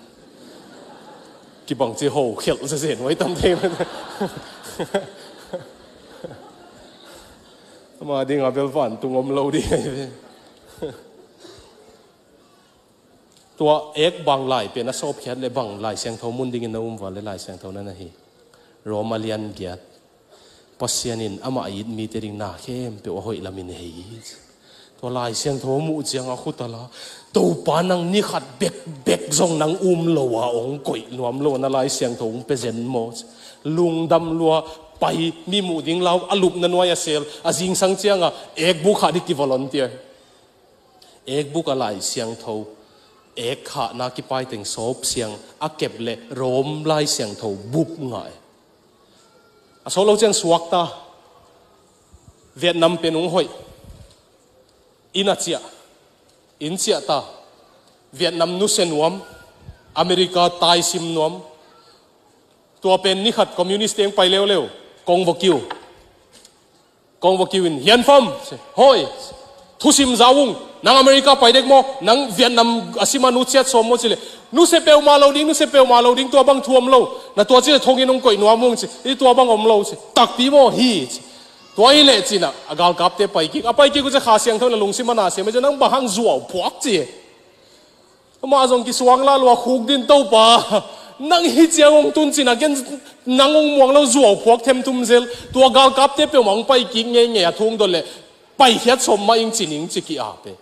kibangci ho khelh zezen huai tam thei. Ama dinga bel vantung om lo ding ahi ve. Tua ek bang lai pen a sawpkhiat le bang Lai Siangtho mun dingin na um val le Lai Siangtho na na hi. Rom a lian giat. Pasian in amah a it mite ding na khempeuh a hoih lamin hei hi. Tua Lai Siangtho a muh cianga khut a la, Topa nang ni khat bekbek zong nang um lo a hong koih nuam lo na Lai Siangtho hong pia zen maw? Lungdam lua pai mi muh ding lau a lupna nuai a sel a zingsang cianga ekbuk hah ding ki volunteer. Ekbuk a Lai Siangtho ek hahna kipaiteng sawp siang a kep le Rom Lai Siangtho bup ngah e. A sawt lo ciang suakta, Vietnam pen hong hoih. Inn a ciah, inn ciah ta, Vietnam nusia nuam, America taisim nuam. Tua pen nikhat communist teng pai leuleu, kong va kiu. Kong va kiu in, Hian Fam, ci, hoi, thusim za ung, nang America pai dek maw, nang Vietnam a sima nu ciat sawm maw ci le, nusia peuhmah lo ding, nusia peuhmah lo ding, tua bang thu om lo, na tua ci le thonginn hong koih nuam ung ci, i tua bang om lo ci, takpi maw, hi ci. Tua hi leh ci-in ah a galkapte pai kik. A pai kik uh ciang Kha Siangtho in a lungsim ah na sem, a ci-in, "Nang bang hang zuau phuak?" ci. Amah zong kisuang la lua, khukdin, "Topa, nang hih ciang hong tun," ci-in ah, "Ken nang hong muang lo, zuau phuak themthum zel. Tua galkapte peuhmah hong pai kik ngeingei a, thu hong dot leh paikhiat sawm mah ing," ci-in ci ki-ap e.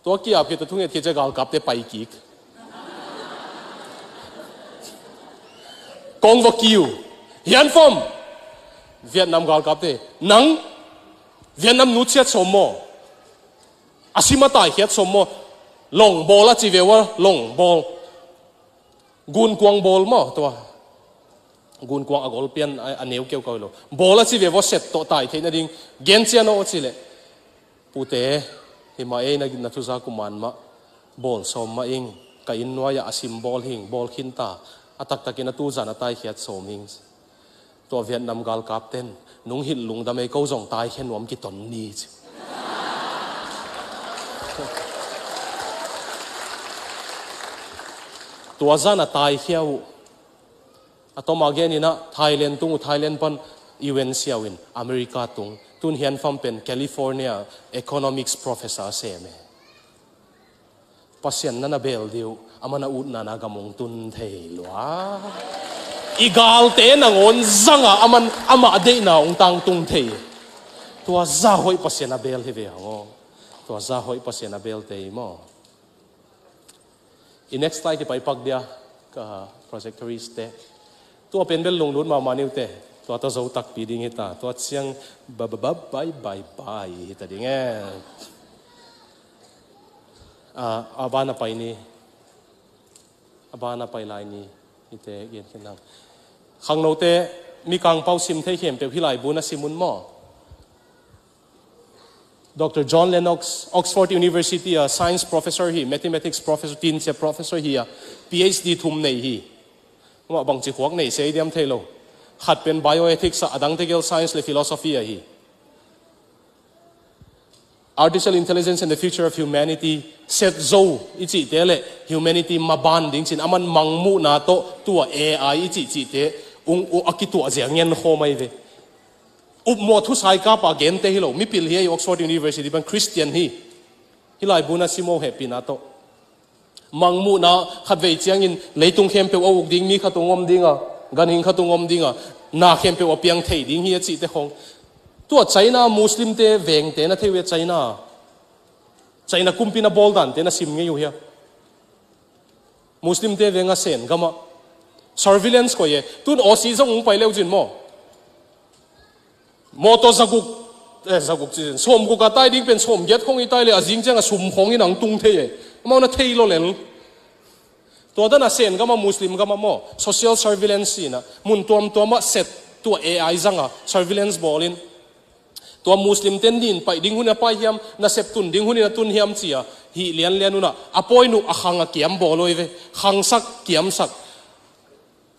Tua ki-ap khit, tua thunget khit ciang galkapte pai kik. Kong va kiu. "Hianfam, Vietnam galkapte, nang Vietnam nu ciat sawm maw? A sim a taikhiat sawm maw? Longbawl a ci ve ua, longbawl. Gunkuang bawl maw, tua. Gunkuang a gol pian a, a neu keuhkeuh lo. Bawl a ci ve ua, set tawh tai theih nading. Gen cian aw," ci leh, "Pute, himah ei, na, na thuza kuman mah bawl sawm mah ing. Ka inn nuai-ah a sim bawl hing, bawl khin ta. A taktakin a tuzan a taikhiat sawm hing." Tua Vietnam galkapten, "Nong hilh lungdam ei, ko zong taikhia nuam kiton ni," ci. Tua zan a taikhia uh. A tawm a gen in ah Thailand tung uh, Thailand pan U N siau in America tung. Tun Hianfam pen California economics professor a sem e. Pasian na na bel dih uh, aman a utna na gam hong tun thei lua. I galte nangawn zangin aman amah deihna hong tangtung thei. Tua zah hoih Pasian a bel hi ve hang aw. Tua zah hoih Pasian a belte hi maw. I next slide i pai pak dia, ka projectorist te. Tua pen bel lunglut mahmah ni uh teh. Tua tawh zo takpi ding hi ta. Tua ciang ba ba ba bye bye bye hi ta ding e. A, a ban a pai ni. A ban a pai lai ni. Hihte gen khin lang. Khangnote, Mikang pau sim thei khempeuh hih laibu na sim un maw. Doctor John Lennox, Oxford University a science professor hi, mathematics professor, tinsia professor hi a, P H D thum nei hi. Amah bangci khuak nei se i diam thei lo. Khat pen bioethics a, a dangte gel science le philosophy ahi. Artificial Intelligence and the Future of Humanity, set zo i cihte le humanity maban ding ci-in, aman mangmuhna tawh tua A I i cihcihte ung, ung a kituah zia ngen khawm ahi ve. Upmawh thu saikapa gente hi lo, mipil hi a, Oxford University pan Christian hi. Hih laibu na sim uh hehpihna tawh. Mangmuhna khatvei ciangin leitung khempeuh a uk ding, mi khat ung om ding a, ganhing khat ung om ding a, na khempeuh a piang thei ding hi a cihte khong. Tua China Muslimte vengte na thei uh a, China. China kumpi na bawl dante na sim ngei uh hia. Muslimte veng a Sen gam ah surveillance koih e. Tun Aussie zong ung pai leu cin maw. Mawtaw zaguk, eh, zaguk ci-in, sawmguk a tai ding pen sawmgiat khong i tai le, a zing ciang a sum khong in ang tung thei e. Amau na thei lo lel. Tua dan a Sen gam ah, Muslim gam ah maw, social surveillance ci-in a, mun tuamtuam ah set tua A I zang a, surveillance bawl in. Tua Muslim ten nin paih ding hun a pai hiam, nasep tun ding hun in a tun hiam ci a, hih lianlian un a, a pawi nuh a khang a kiam bawl uh hi ve, khangsak, kiamsak.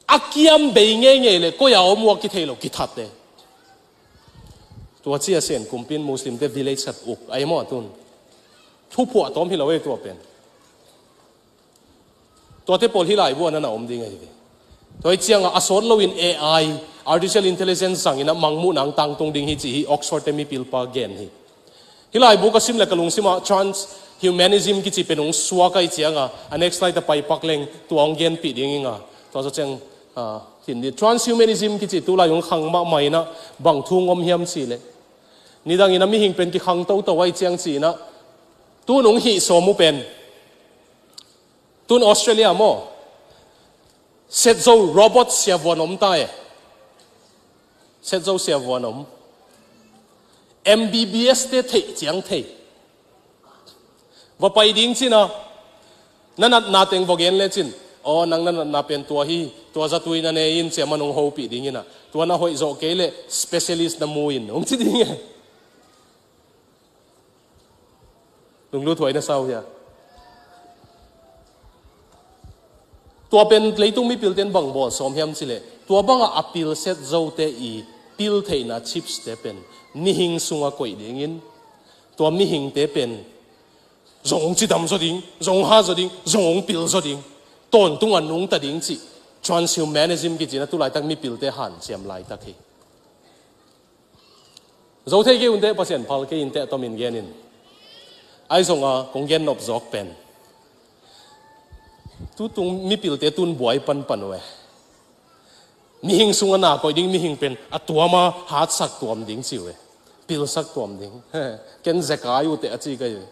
A kiam bei ngeingei le, koi a om uh a kithei lo, kithat e. Tua ci a Sen kumpi in Muslimte village khat uk, ahi maw a tun. Thuphuah tawm hi lo e tua pen. Tuate pawl hih laibu ah na na om ding ahi ve. Tua hi ciang a, a sawt lo in A I, artificial intelligence zang in a mangmuhna ang tangtung ding hi ci hi Oxford te mipilpa gen hi. Hih laibu ka sim le ka lungsim ah transhumanism kici pen hong suak ahi ciang a, a next slide a pai pak leng tua hong genpih ding ing a. Tua zawh ciang, ah, hin di. Transhumanism kici tulai hong khang mahmah in a, bang thu hong om hiam cih leh, nidang in a mihing pen kikhang toto ahi ciang ci-in a, tun hong hih sawm uh pen, tun Australia maw, set zo robot siavuan om ta e. Set zo siavuan om. M B B S te theih ciang thei. Va pai ding ci-in a, na natna teng va gen le cin, aw, nang na natna pen tua hi, tua zatui na ne in, ci a, aman hong hopih ding in a, tua na hoih zawh kei leh specialist na mu in, hong ci ding e. Lunglut huai na sa uh hia? Tua pen leitung mipil ten bang bawl sawm hiam cih leh, tua bang a, a pilset zote i pil theihna chips te pen mihing sung a koih ding in, tua mihingte pen zong hong cidam zaw ding, zong hong hat zaw ding, zong hong pil zaw ding, tawntung a nungta ding cih transhumanism kici in a, tu laitak mipilte hanciam laitak hi. Zo thei kei un teh, Pasian phal kei in teh, tomin genin. Ahi zonga kong gen nop zawk pen, tutung mipilte tun buai panpan uh e. Mihing sungah na koih ding mihing pen a tuama hatsak tuam ding ci uh e. Pilsak tuam ding. Ken zekai uh teh a ci kei uh e.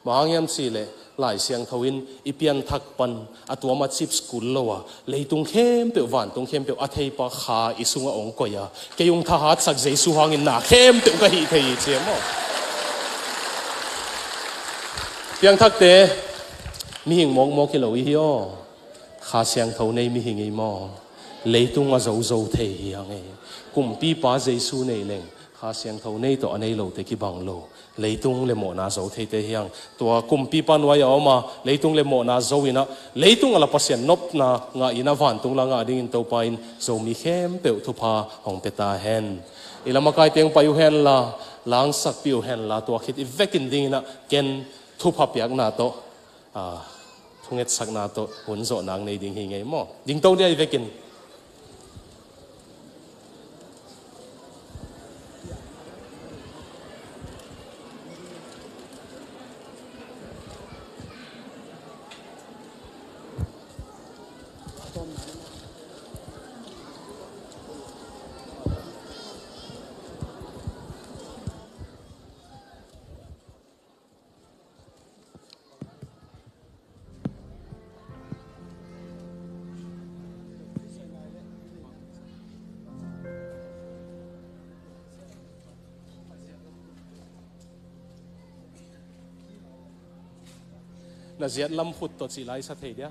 Bang hang hiam cih leh Lai Siangtho in i pianthak pan a tuama chips kul lo a, leitung khempeuh, vantung khempeuh a theipa Kha i sungah hong koih a, kei hong thahatsak Jesu hangin na khempeuh ka hih thei hi ci e maw. Piangthakte, mihing mawkmawk hi lo i hi aw. Kha Siangtho nei mihing i hi maw. Leitung a zozo thei hi hang e. Kumpipa Jesu nei leng Kha Siangtho nei tawh a nei lote kibang lo. Leitung le mawhna zo theite hi hang. Tua kumpipa nuai a om a, leitung le mawhna zo in ah, leitung a la Pasian nopna ngah in ah, vantung la ngah dingin Topa in Zomi khempeuh thupha hong pia ta hen. I lam a kaite hong pai uh hen la, langsakpih uh hen la, tua khit i vekin dingin ah ken thupha piakna tawh, a, thungetsakna tawh hun zawh nang nei ding hi ngei maw. Dingto dia i vekin. Na ziat lam khut tawh cih lai sa thei dia.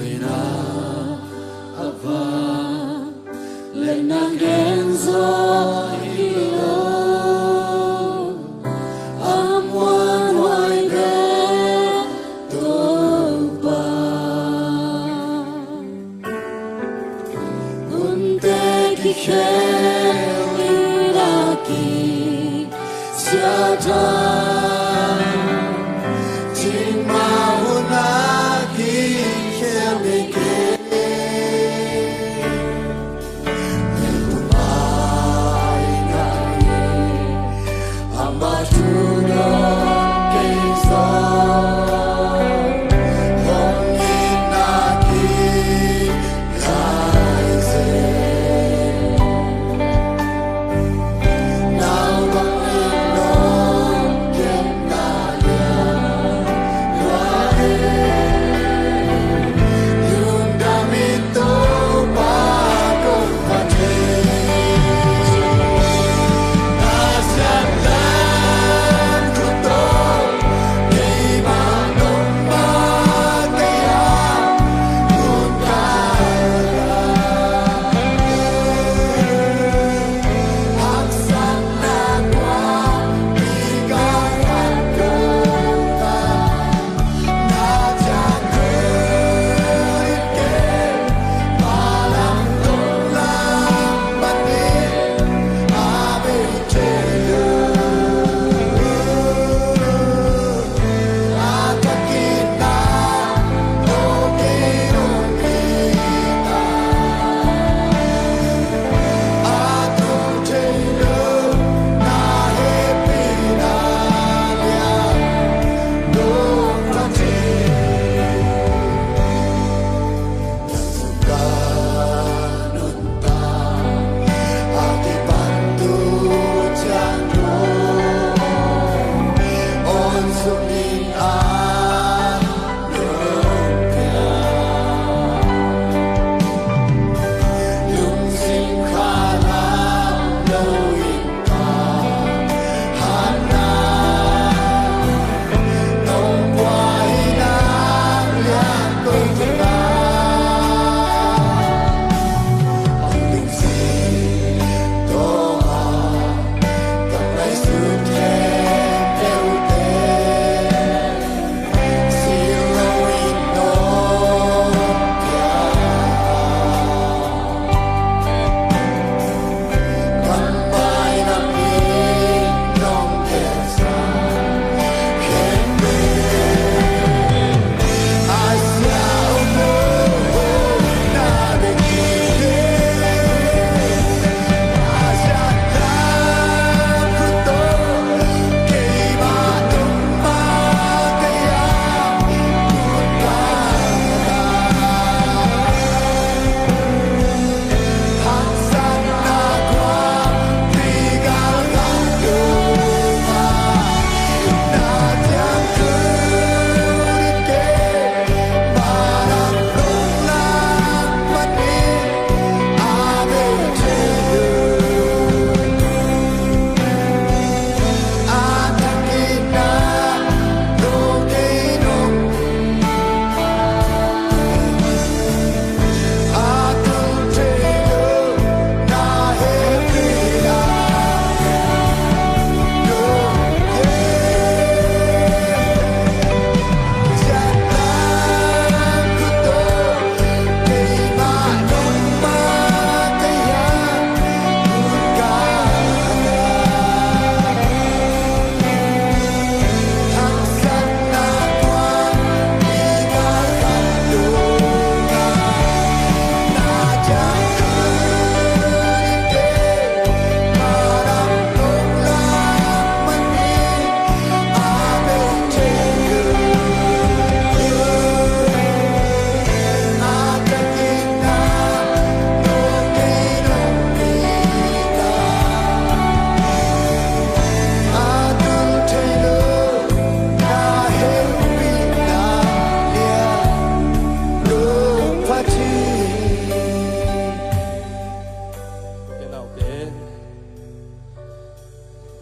Hoihna a vang le na gen zaw hi lo, a muanhuai pen Topa. Hunte kikhel in a kisia ta, cingmah hun a kikhel hi kei.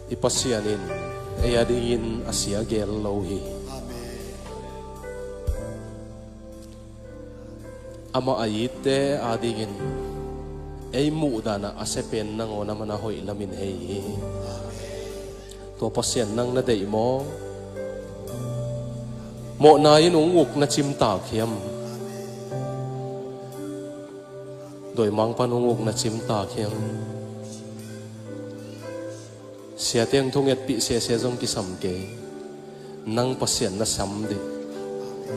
I Pasian in ei adingin a sia gel lo hi. Amah a itte adingin ei muhdanah a sia pen nangawn a man a hoih lamin hei hi. Tua Pasian nang na deih maw? Mawhna in hong uk na cimtak hiam? Dawimangpan hong uk na cimtak hiam? Siate hong thungetpih sese zong kisam kei. Nang Pasian na sam dih.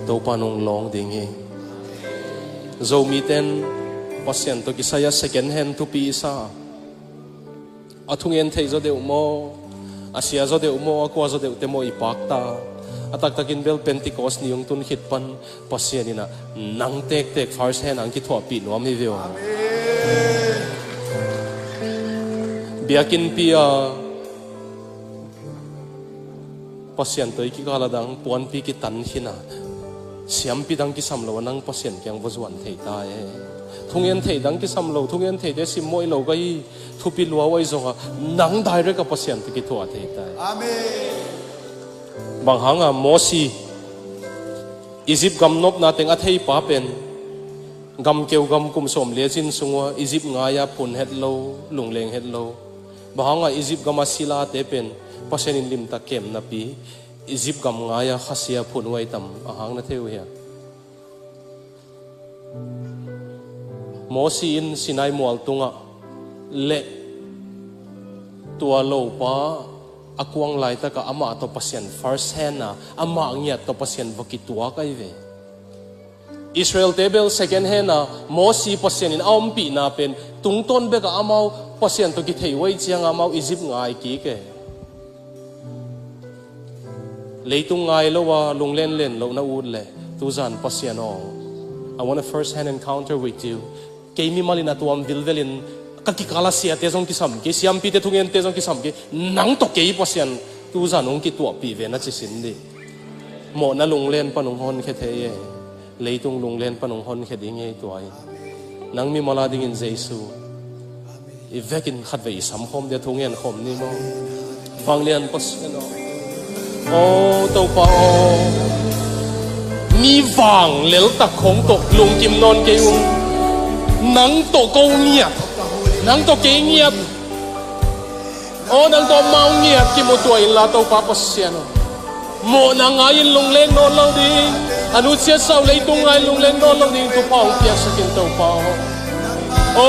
Topa nong lawng ding hi. Zomite in Pasian tawh kisai a second hand thupi i sa. A thungen thei zaw deuh maw? A sia zaw deuh maw? A kua zaw deuhte maw i pakta? A taktakin bel Pentecost ni hong tun khit pan Pasian in ah nang tektek first hand ang kithuahpih nuam hi ve aw. Biakinnpi a Pasian tawh i kikal a dang puanpi kitan khin a, siampi dang kisam lo a nang Pasian kiang va zuan thei ta e. Thungen thei dang kisam lo, thungen theite simmawh i lo ka hi, thupi lua uh ahi zongah nang direct a Pasian tawh kithuah thei ta e. Amen. Bang hanga Mosi Egypt gam nopna teng a theipa pen gam keu gam kum sawm le zin sung ua Egypt ngai-a phun het lo, lungleng het lo. Bang hanga Egypt gama silate pen Pasian in limtak kem napi Egypt gam ngai-a khasia phun uh ahi tam a hang na thei uh hia? Mosi in Sinai mual tungah le tua lopa a kuang laitakah amah tawh Pasian first hand a amah ngiat tawh Pasian va kituak ahi ve. Israelte bel second hand a Mosi Pasian in a ompihna pen tungtawn bekah amau Pasian tawh kithei uh ahi cianga amau Egypt ngai kik e. Leitung ngai lo a lunglenlen loh na ut leh tuzan Pasian aw, I want a first hand encounter with you. Kei mimal in a tuam vilvelin ka kikal a siate zong kisam kei, siampite thungente zong kisam kei, nang tawh kei Pasian tuzan hong kituahpih ve na ci sin dih. Mawhna lunglen pan hong honkhia thei e. Leitung lunglen pan hong honkhia ding hi tua hi. Nang mimal a dingin Jesu i vekin khatvei i samkhawm dia thungen khawm ni maw? Vanglian Pasian aw. O Topa aw, mi vang leltak khong tawh lungkim nawn kei un. Nang tawh ko ngiat, nang tawh kei ngiat. O nang tawh amau ngiat kimutuah inla Topa Pasian aw, mawhna ngai-in lungleng nawn lo ding, a nutsiatsa uh leitung ngai-in lungleng nawn lo ding thupha hong piaksak in Topa aw. O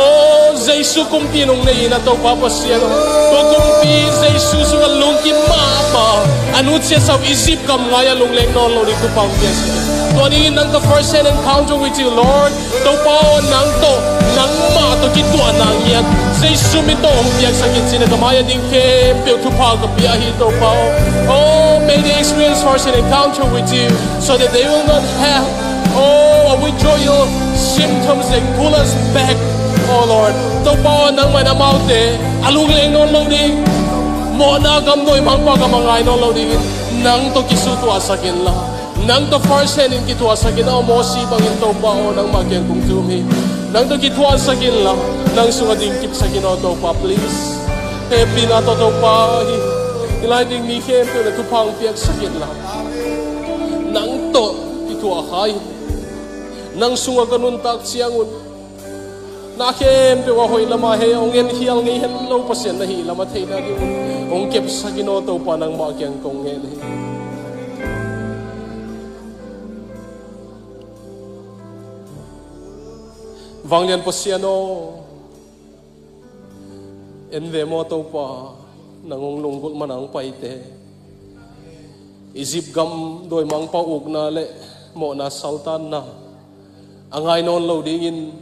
Jesu kumpi nong nei in a Topa Pasian aw, tua kumpi Jesu sungah lungkim mahmah a nutsiatsa uh Egypt gam ngai-a lungleng nawn lo ding thupha hong piaksak in. Tua dingin nang tawh first hand encounter with you Lord. Topa aw, nang tawh nangmah tawh kituahna ngiat Jesu min tawh hong piaksak in ci-in a ka mai-ah ding khempeuh thupha ka pia hi Topa aw. Oh, may they experience first an encounter with you so that they will not have, oh, a withdrawal symptoms that pull us back, oh Lord. Topa aw, nangmah in amaute a lungleng nawn lo ding, mawhna gam dawimangpa gam a ngai nawn lo dingin nang tawh kisutuahsak inla. Nang tawh first hand in kithuahsak in aw, Mosi bangin Topa aw, nangmah kiang kong thum hi. Nang tawh kithuahsak inla, nang sungah dingkipsak in aw Topa, please. Hehpihna tawh Topa hi. I lai ding mi khempeuh na thupha hong piaksak inla, nang tawh kithuah kha in. Nang sungah ka nuntak ciangun na khempeuh a hoih lamah hei hong en khial ngei hen lo Pasian na hih lamah theihna ding un hong kepsak in aw Topa, nangmah kiang kong ngen hi. Vanglian Pasian aw, en ve maw Topa, nang hong lunggulh man a hong paite. Egypt gam dawimangpa ukna le mawhna saltanna a ngai nawn lo dingin,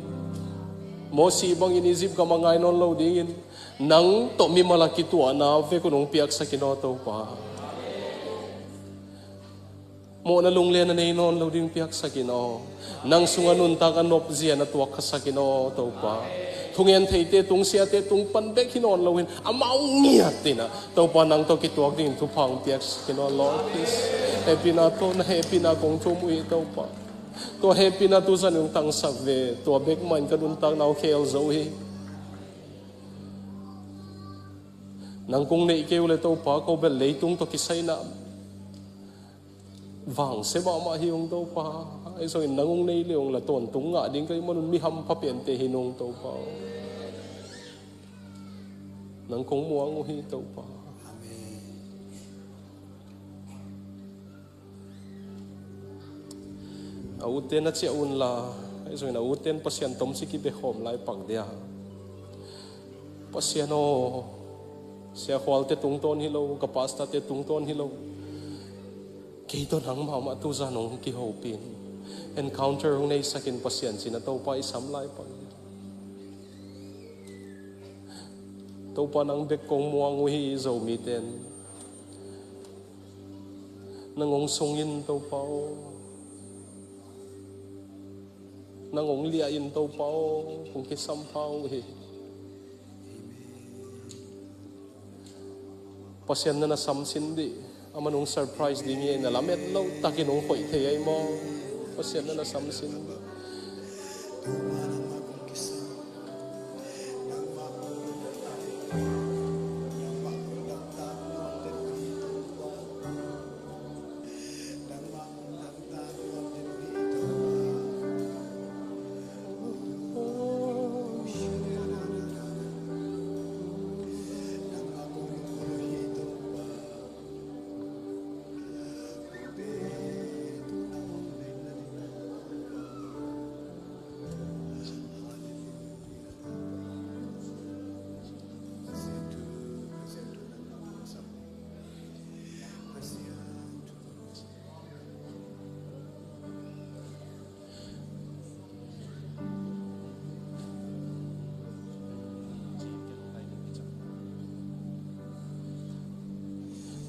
Mosi bangin Egypt gam a ngai nawn lo dingin, nang tawh mimal a kituahna vek un hong piaksak in aw Topa. Mawhna lunglen a nei nawn lo ding piaksak in aw. Nang sungah nuntak a nopzia na tuakkhasak in aw Topa. Thungen theite tung, siate tung pan bek hi nawn loin amau ngiat in ah Topa, nang tawh kituak dingin thupha hong piaksak in aw Lord, please. Hehpihna tawh, na hehpihna kong thum uh hi Topa. Tua hehpihna tuzan hong tangsak ve, tua bek mah in ka nuntakna uh khel zo hi. Nang kong neih kei uh le Topa, ko bel leitung tawh kisai na vangsia mahmah hi ung Topa. Ahi zongin nang hong nei le ung la tawntung ngah ding ka hih manun mi hampha pente hi nung Topa. Nang kong muang uh hi Topa. A ute na ciah un la, ahi zongin a ute in Pasian tomsi kibekhawm lai pak dia. Pasian aw, Sia Khualte tungtawn hi lo, ka pastorte tungtawn hi lo. Kei tawh nang mahmah tuzan hong kihopin, encounter hong neisakin Pasian cina Topa i sam lai pak dia. Topa nang bek kong muang uh hi Zomite in. Nang hong sungin Topa aw. Nang hong liahin Topa aw. Kong kisampha uh hi. Pasian na na samsin dih. Aman hong surprise ding hi na lamet lo takin hong hoih thei ahi maw. Pasian na na samsin dih.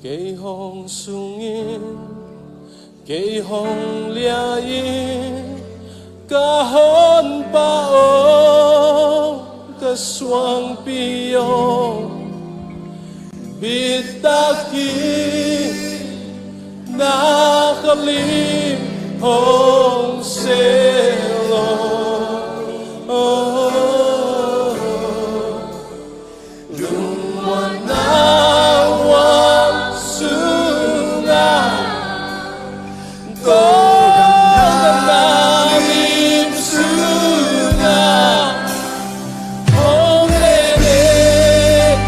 Kei hong sungin, kei hong liahin, ka Honpa aw, ka suangpi aw. Bitak in na ka lim hong selo. Lungmuanna huang sungah, tawldamna lim sungah, hong len in,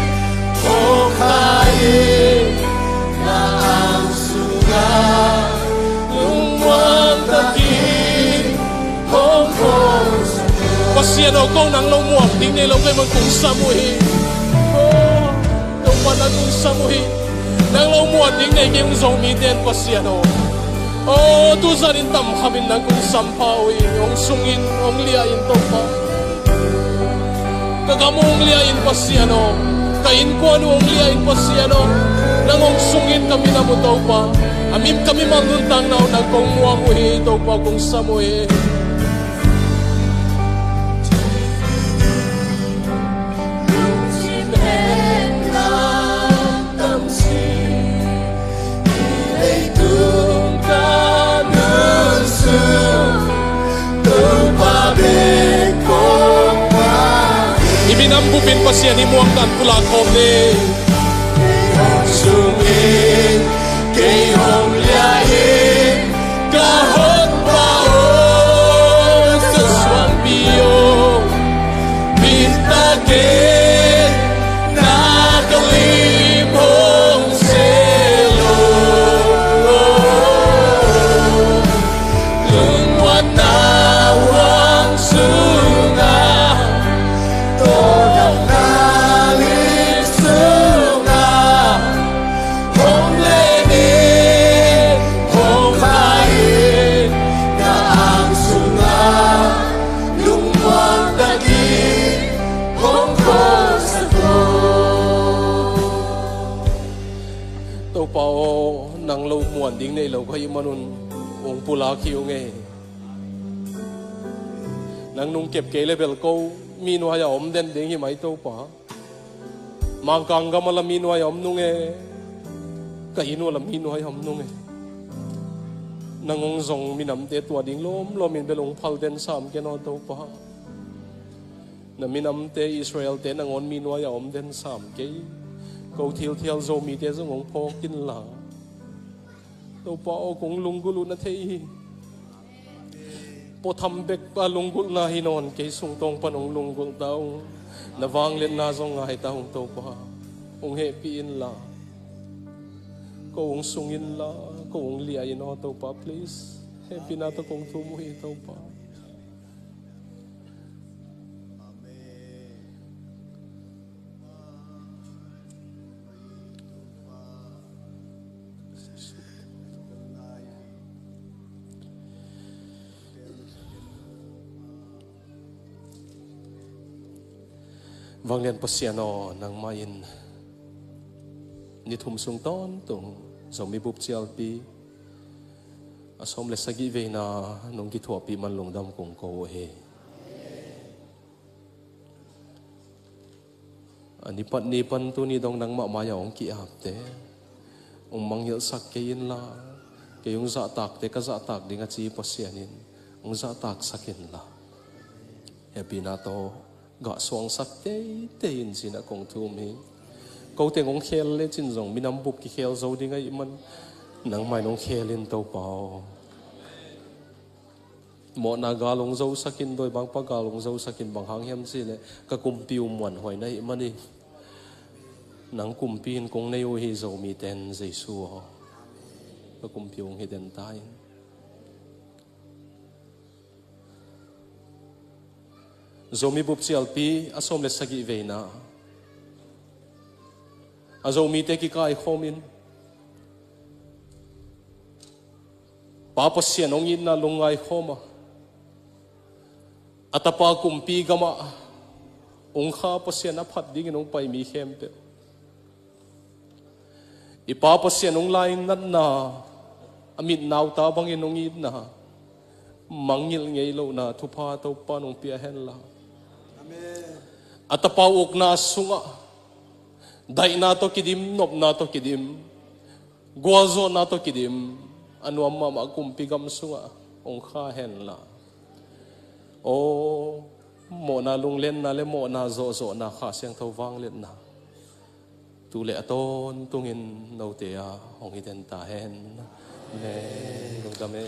hong kha in, na ang sungah, lungmuang takin hong kho. Pasian aw, kong nang lo muan ding nei lo kei man kong sam uh hi. Oh, Topa nang kong sam uh hi. Nang lo muan ding nei kei hong zong mite in Pasian aw. Oh, tuzan in tamkham in nang kong sampha uh hi. Hong sungin, hong liahin Topa. Ka gam uh hong liahin Pasian aw. Ka innkuan uh hong liahin Pasian aw. Nang hong sungin ka minam uh Topa. A mim ka mimal nuntakna uh nang kong muang uh hi Topa kong sam uh hi. I minam bupin Pasian i muangtan pulak khawm ni. Sungin kei hong liahin, ka Honpa aw, ka suangpi aw. Bitak in na ka lim hong selo. Lungmuanna huang sungah, tawldamna lim sungah, hong len in, hong kha in, na ang sungah, lungmuang takin hong khosak un. Topa aw, nang lo muan ding nei lo ka hih manun hong pulak hi ung ei. Nang nung kep kei le bel ko mi nuai-ah om den ding hi mai Topa. Mangkang gam ah la mi nuai-ah om nung e. Ka inn uh ah la mi nuai-ah om nung e. Nang hong zong minamte tua ding lawmlawm in bel hong phal den sam ken aw Topa. Na minamte Israel-te nangawn mi nuai-ah om den sam kei. Ko thilthial Zomite zong hong phawk inla, Topa aw, kong lunggulh uh na thei hi. Pawtham bek a lunggulhna hi nawn, kei sungtawng pan hong lunggulh ta ung. Na vangliatna zong ngai ta ung Topa. Hong hehpih inla, ko hong sung inla, ko hong liah in aw Topa, please. Hehpihna tawh kong thum uh hi Topa. Vanglian Pasian aw, nangmah in ni thum sung tawntung Zomi Bup Cialpi a sawm le sagih veina nong kithuahpih man lungdam kong ko uh hi. A ni pat ni pan tuni dong nangmah mai-ah hong ki-apte hong mangngilhsak kei inla, kei hong zahtakte ka zahtak ding a ci Pasian in hong zahtaksak inla, hehpihna tawh gah suangsak teitei in ci-in ah kong thum hi. Ko teng hong khel lecin zong minam bup kikhel zo ding ahih man, nangmah in hong khel in Topa aw. Mawhna gal hong zosak in, dawibangpa gal hong zosak in, bang hang hiam cih leh ka kumpi uh muanhuai na hih manin, nang kumpi in kong nei uh hi Zomite in Jesu aw. Ka kumpi uh hong hi den ta in. Zomi Bup Cialpi a sawm le sagih veina a Zomite kikaikhawm in Pa Pasian hong itna lungngai khawm a, a Tapa kumpi gamah hong kha Pasian a phat dingin hong pai mi khempeuh, i Pa Pasian hong lainatna, a mit nauta bangin hong itna, mangngilh ngei lohna thupha Topa in hong pia henla. Amen. A Tapa ukna sungah daihna tawh kidim, nopna tawh kidim, gualzawhna tawh kidim, a nuam mahmah kumpi gam sungah hong kha henla. Aw, mawhna lunglenna le mawhna zawhzawhna, Kha Siangtho vangliatna tu le a tawntungin note a hong hi den ta hen. Amen. Lungdam e.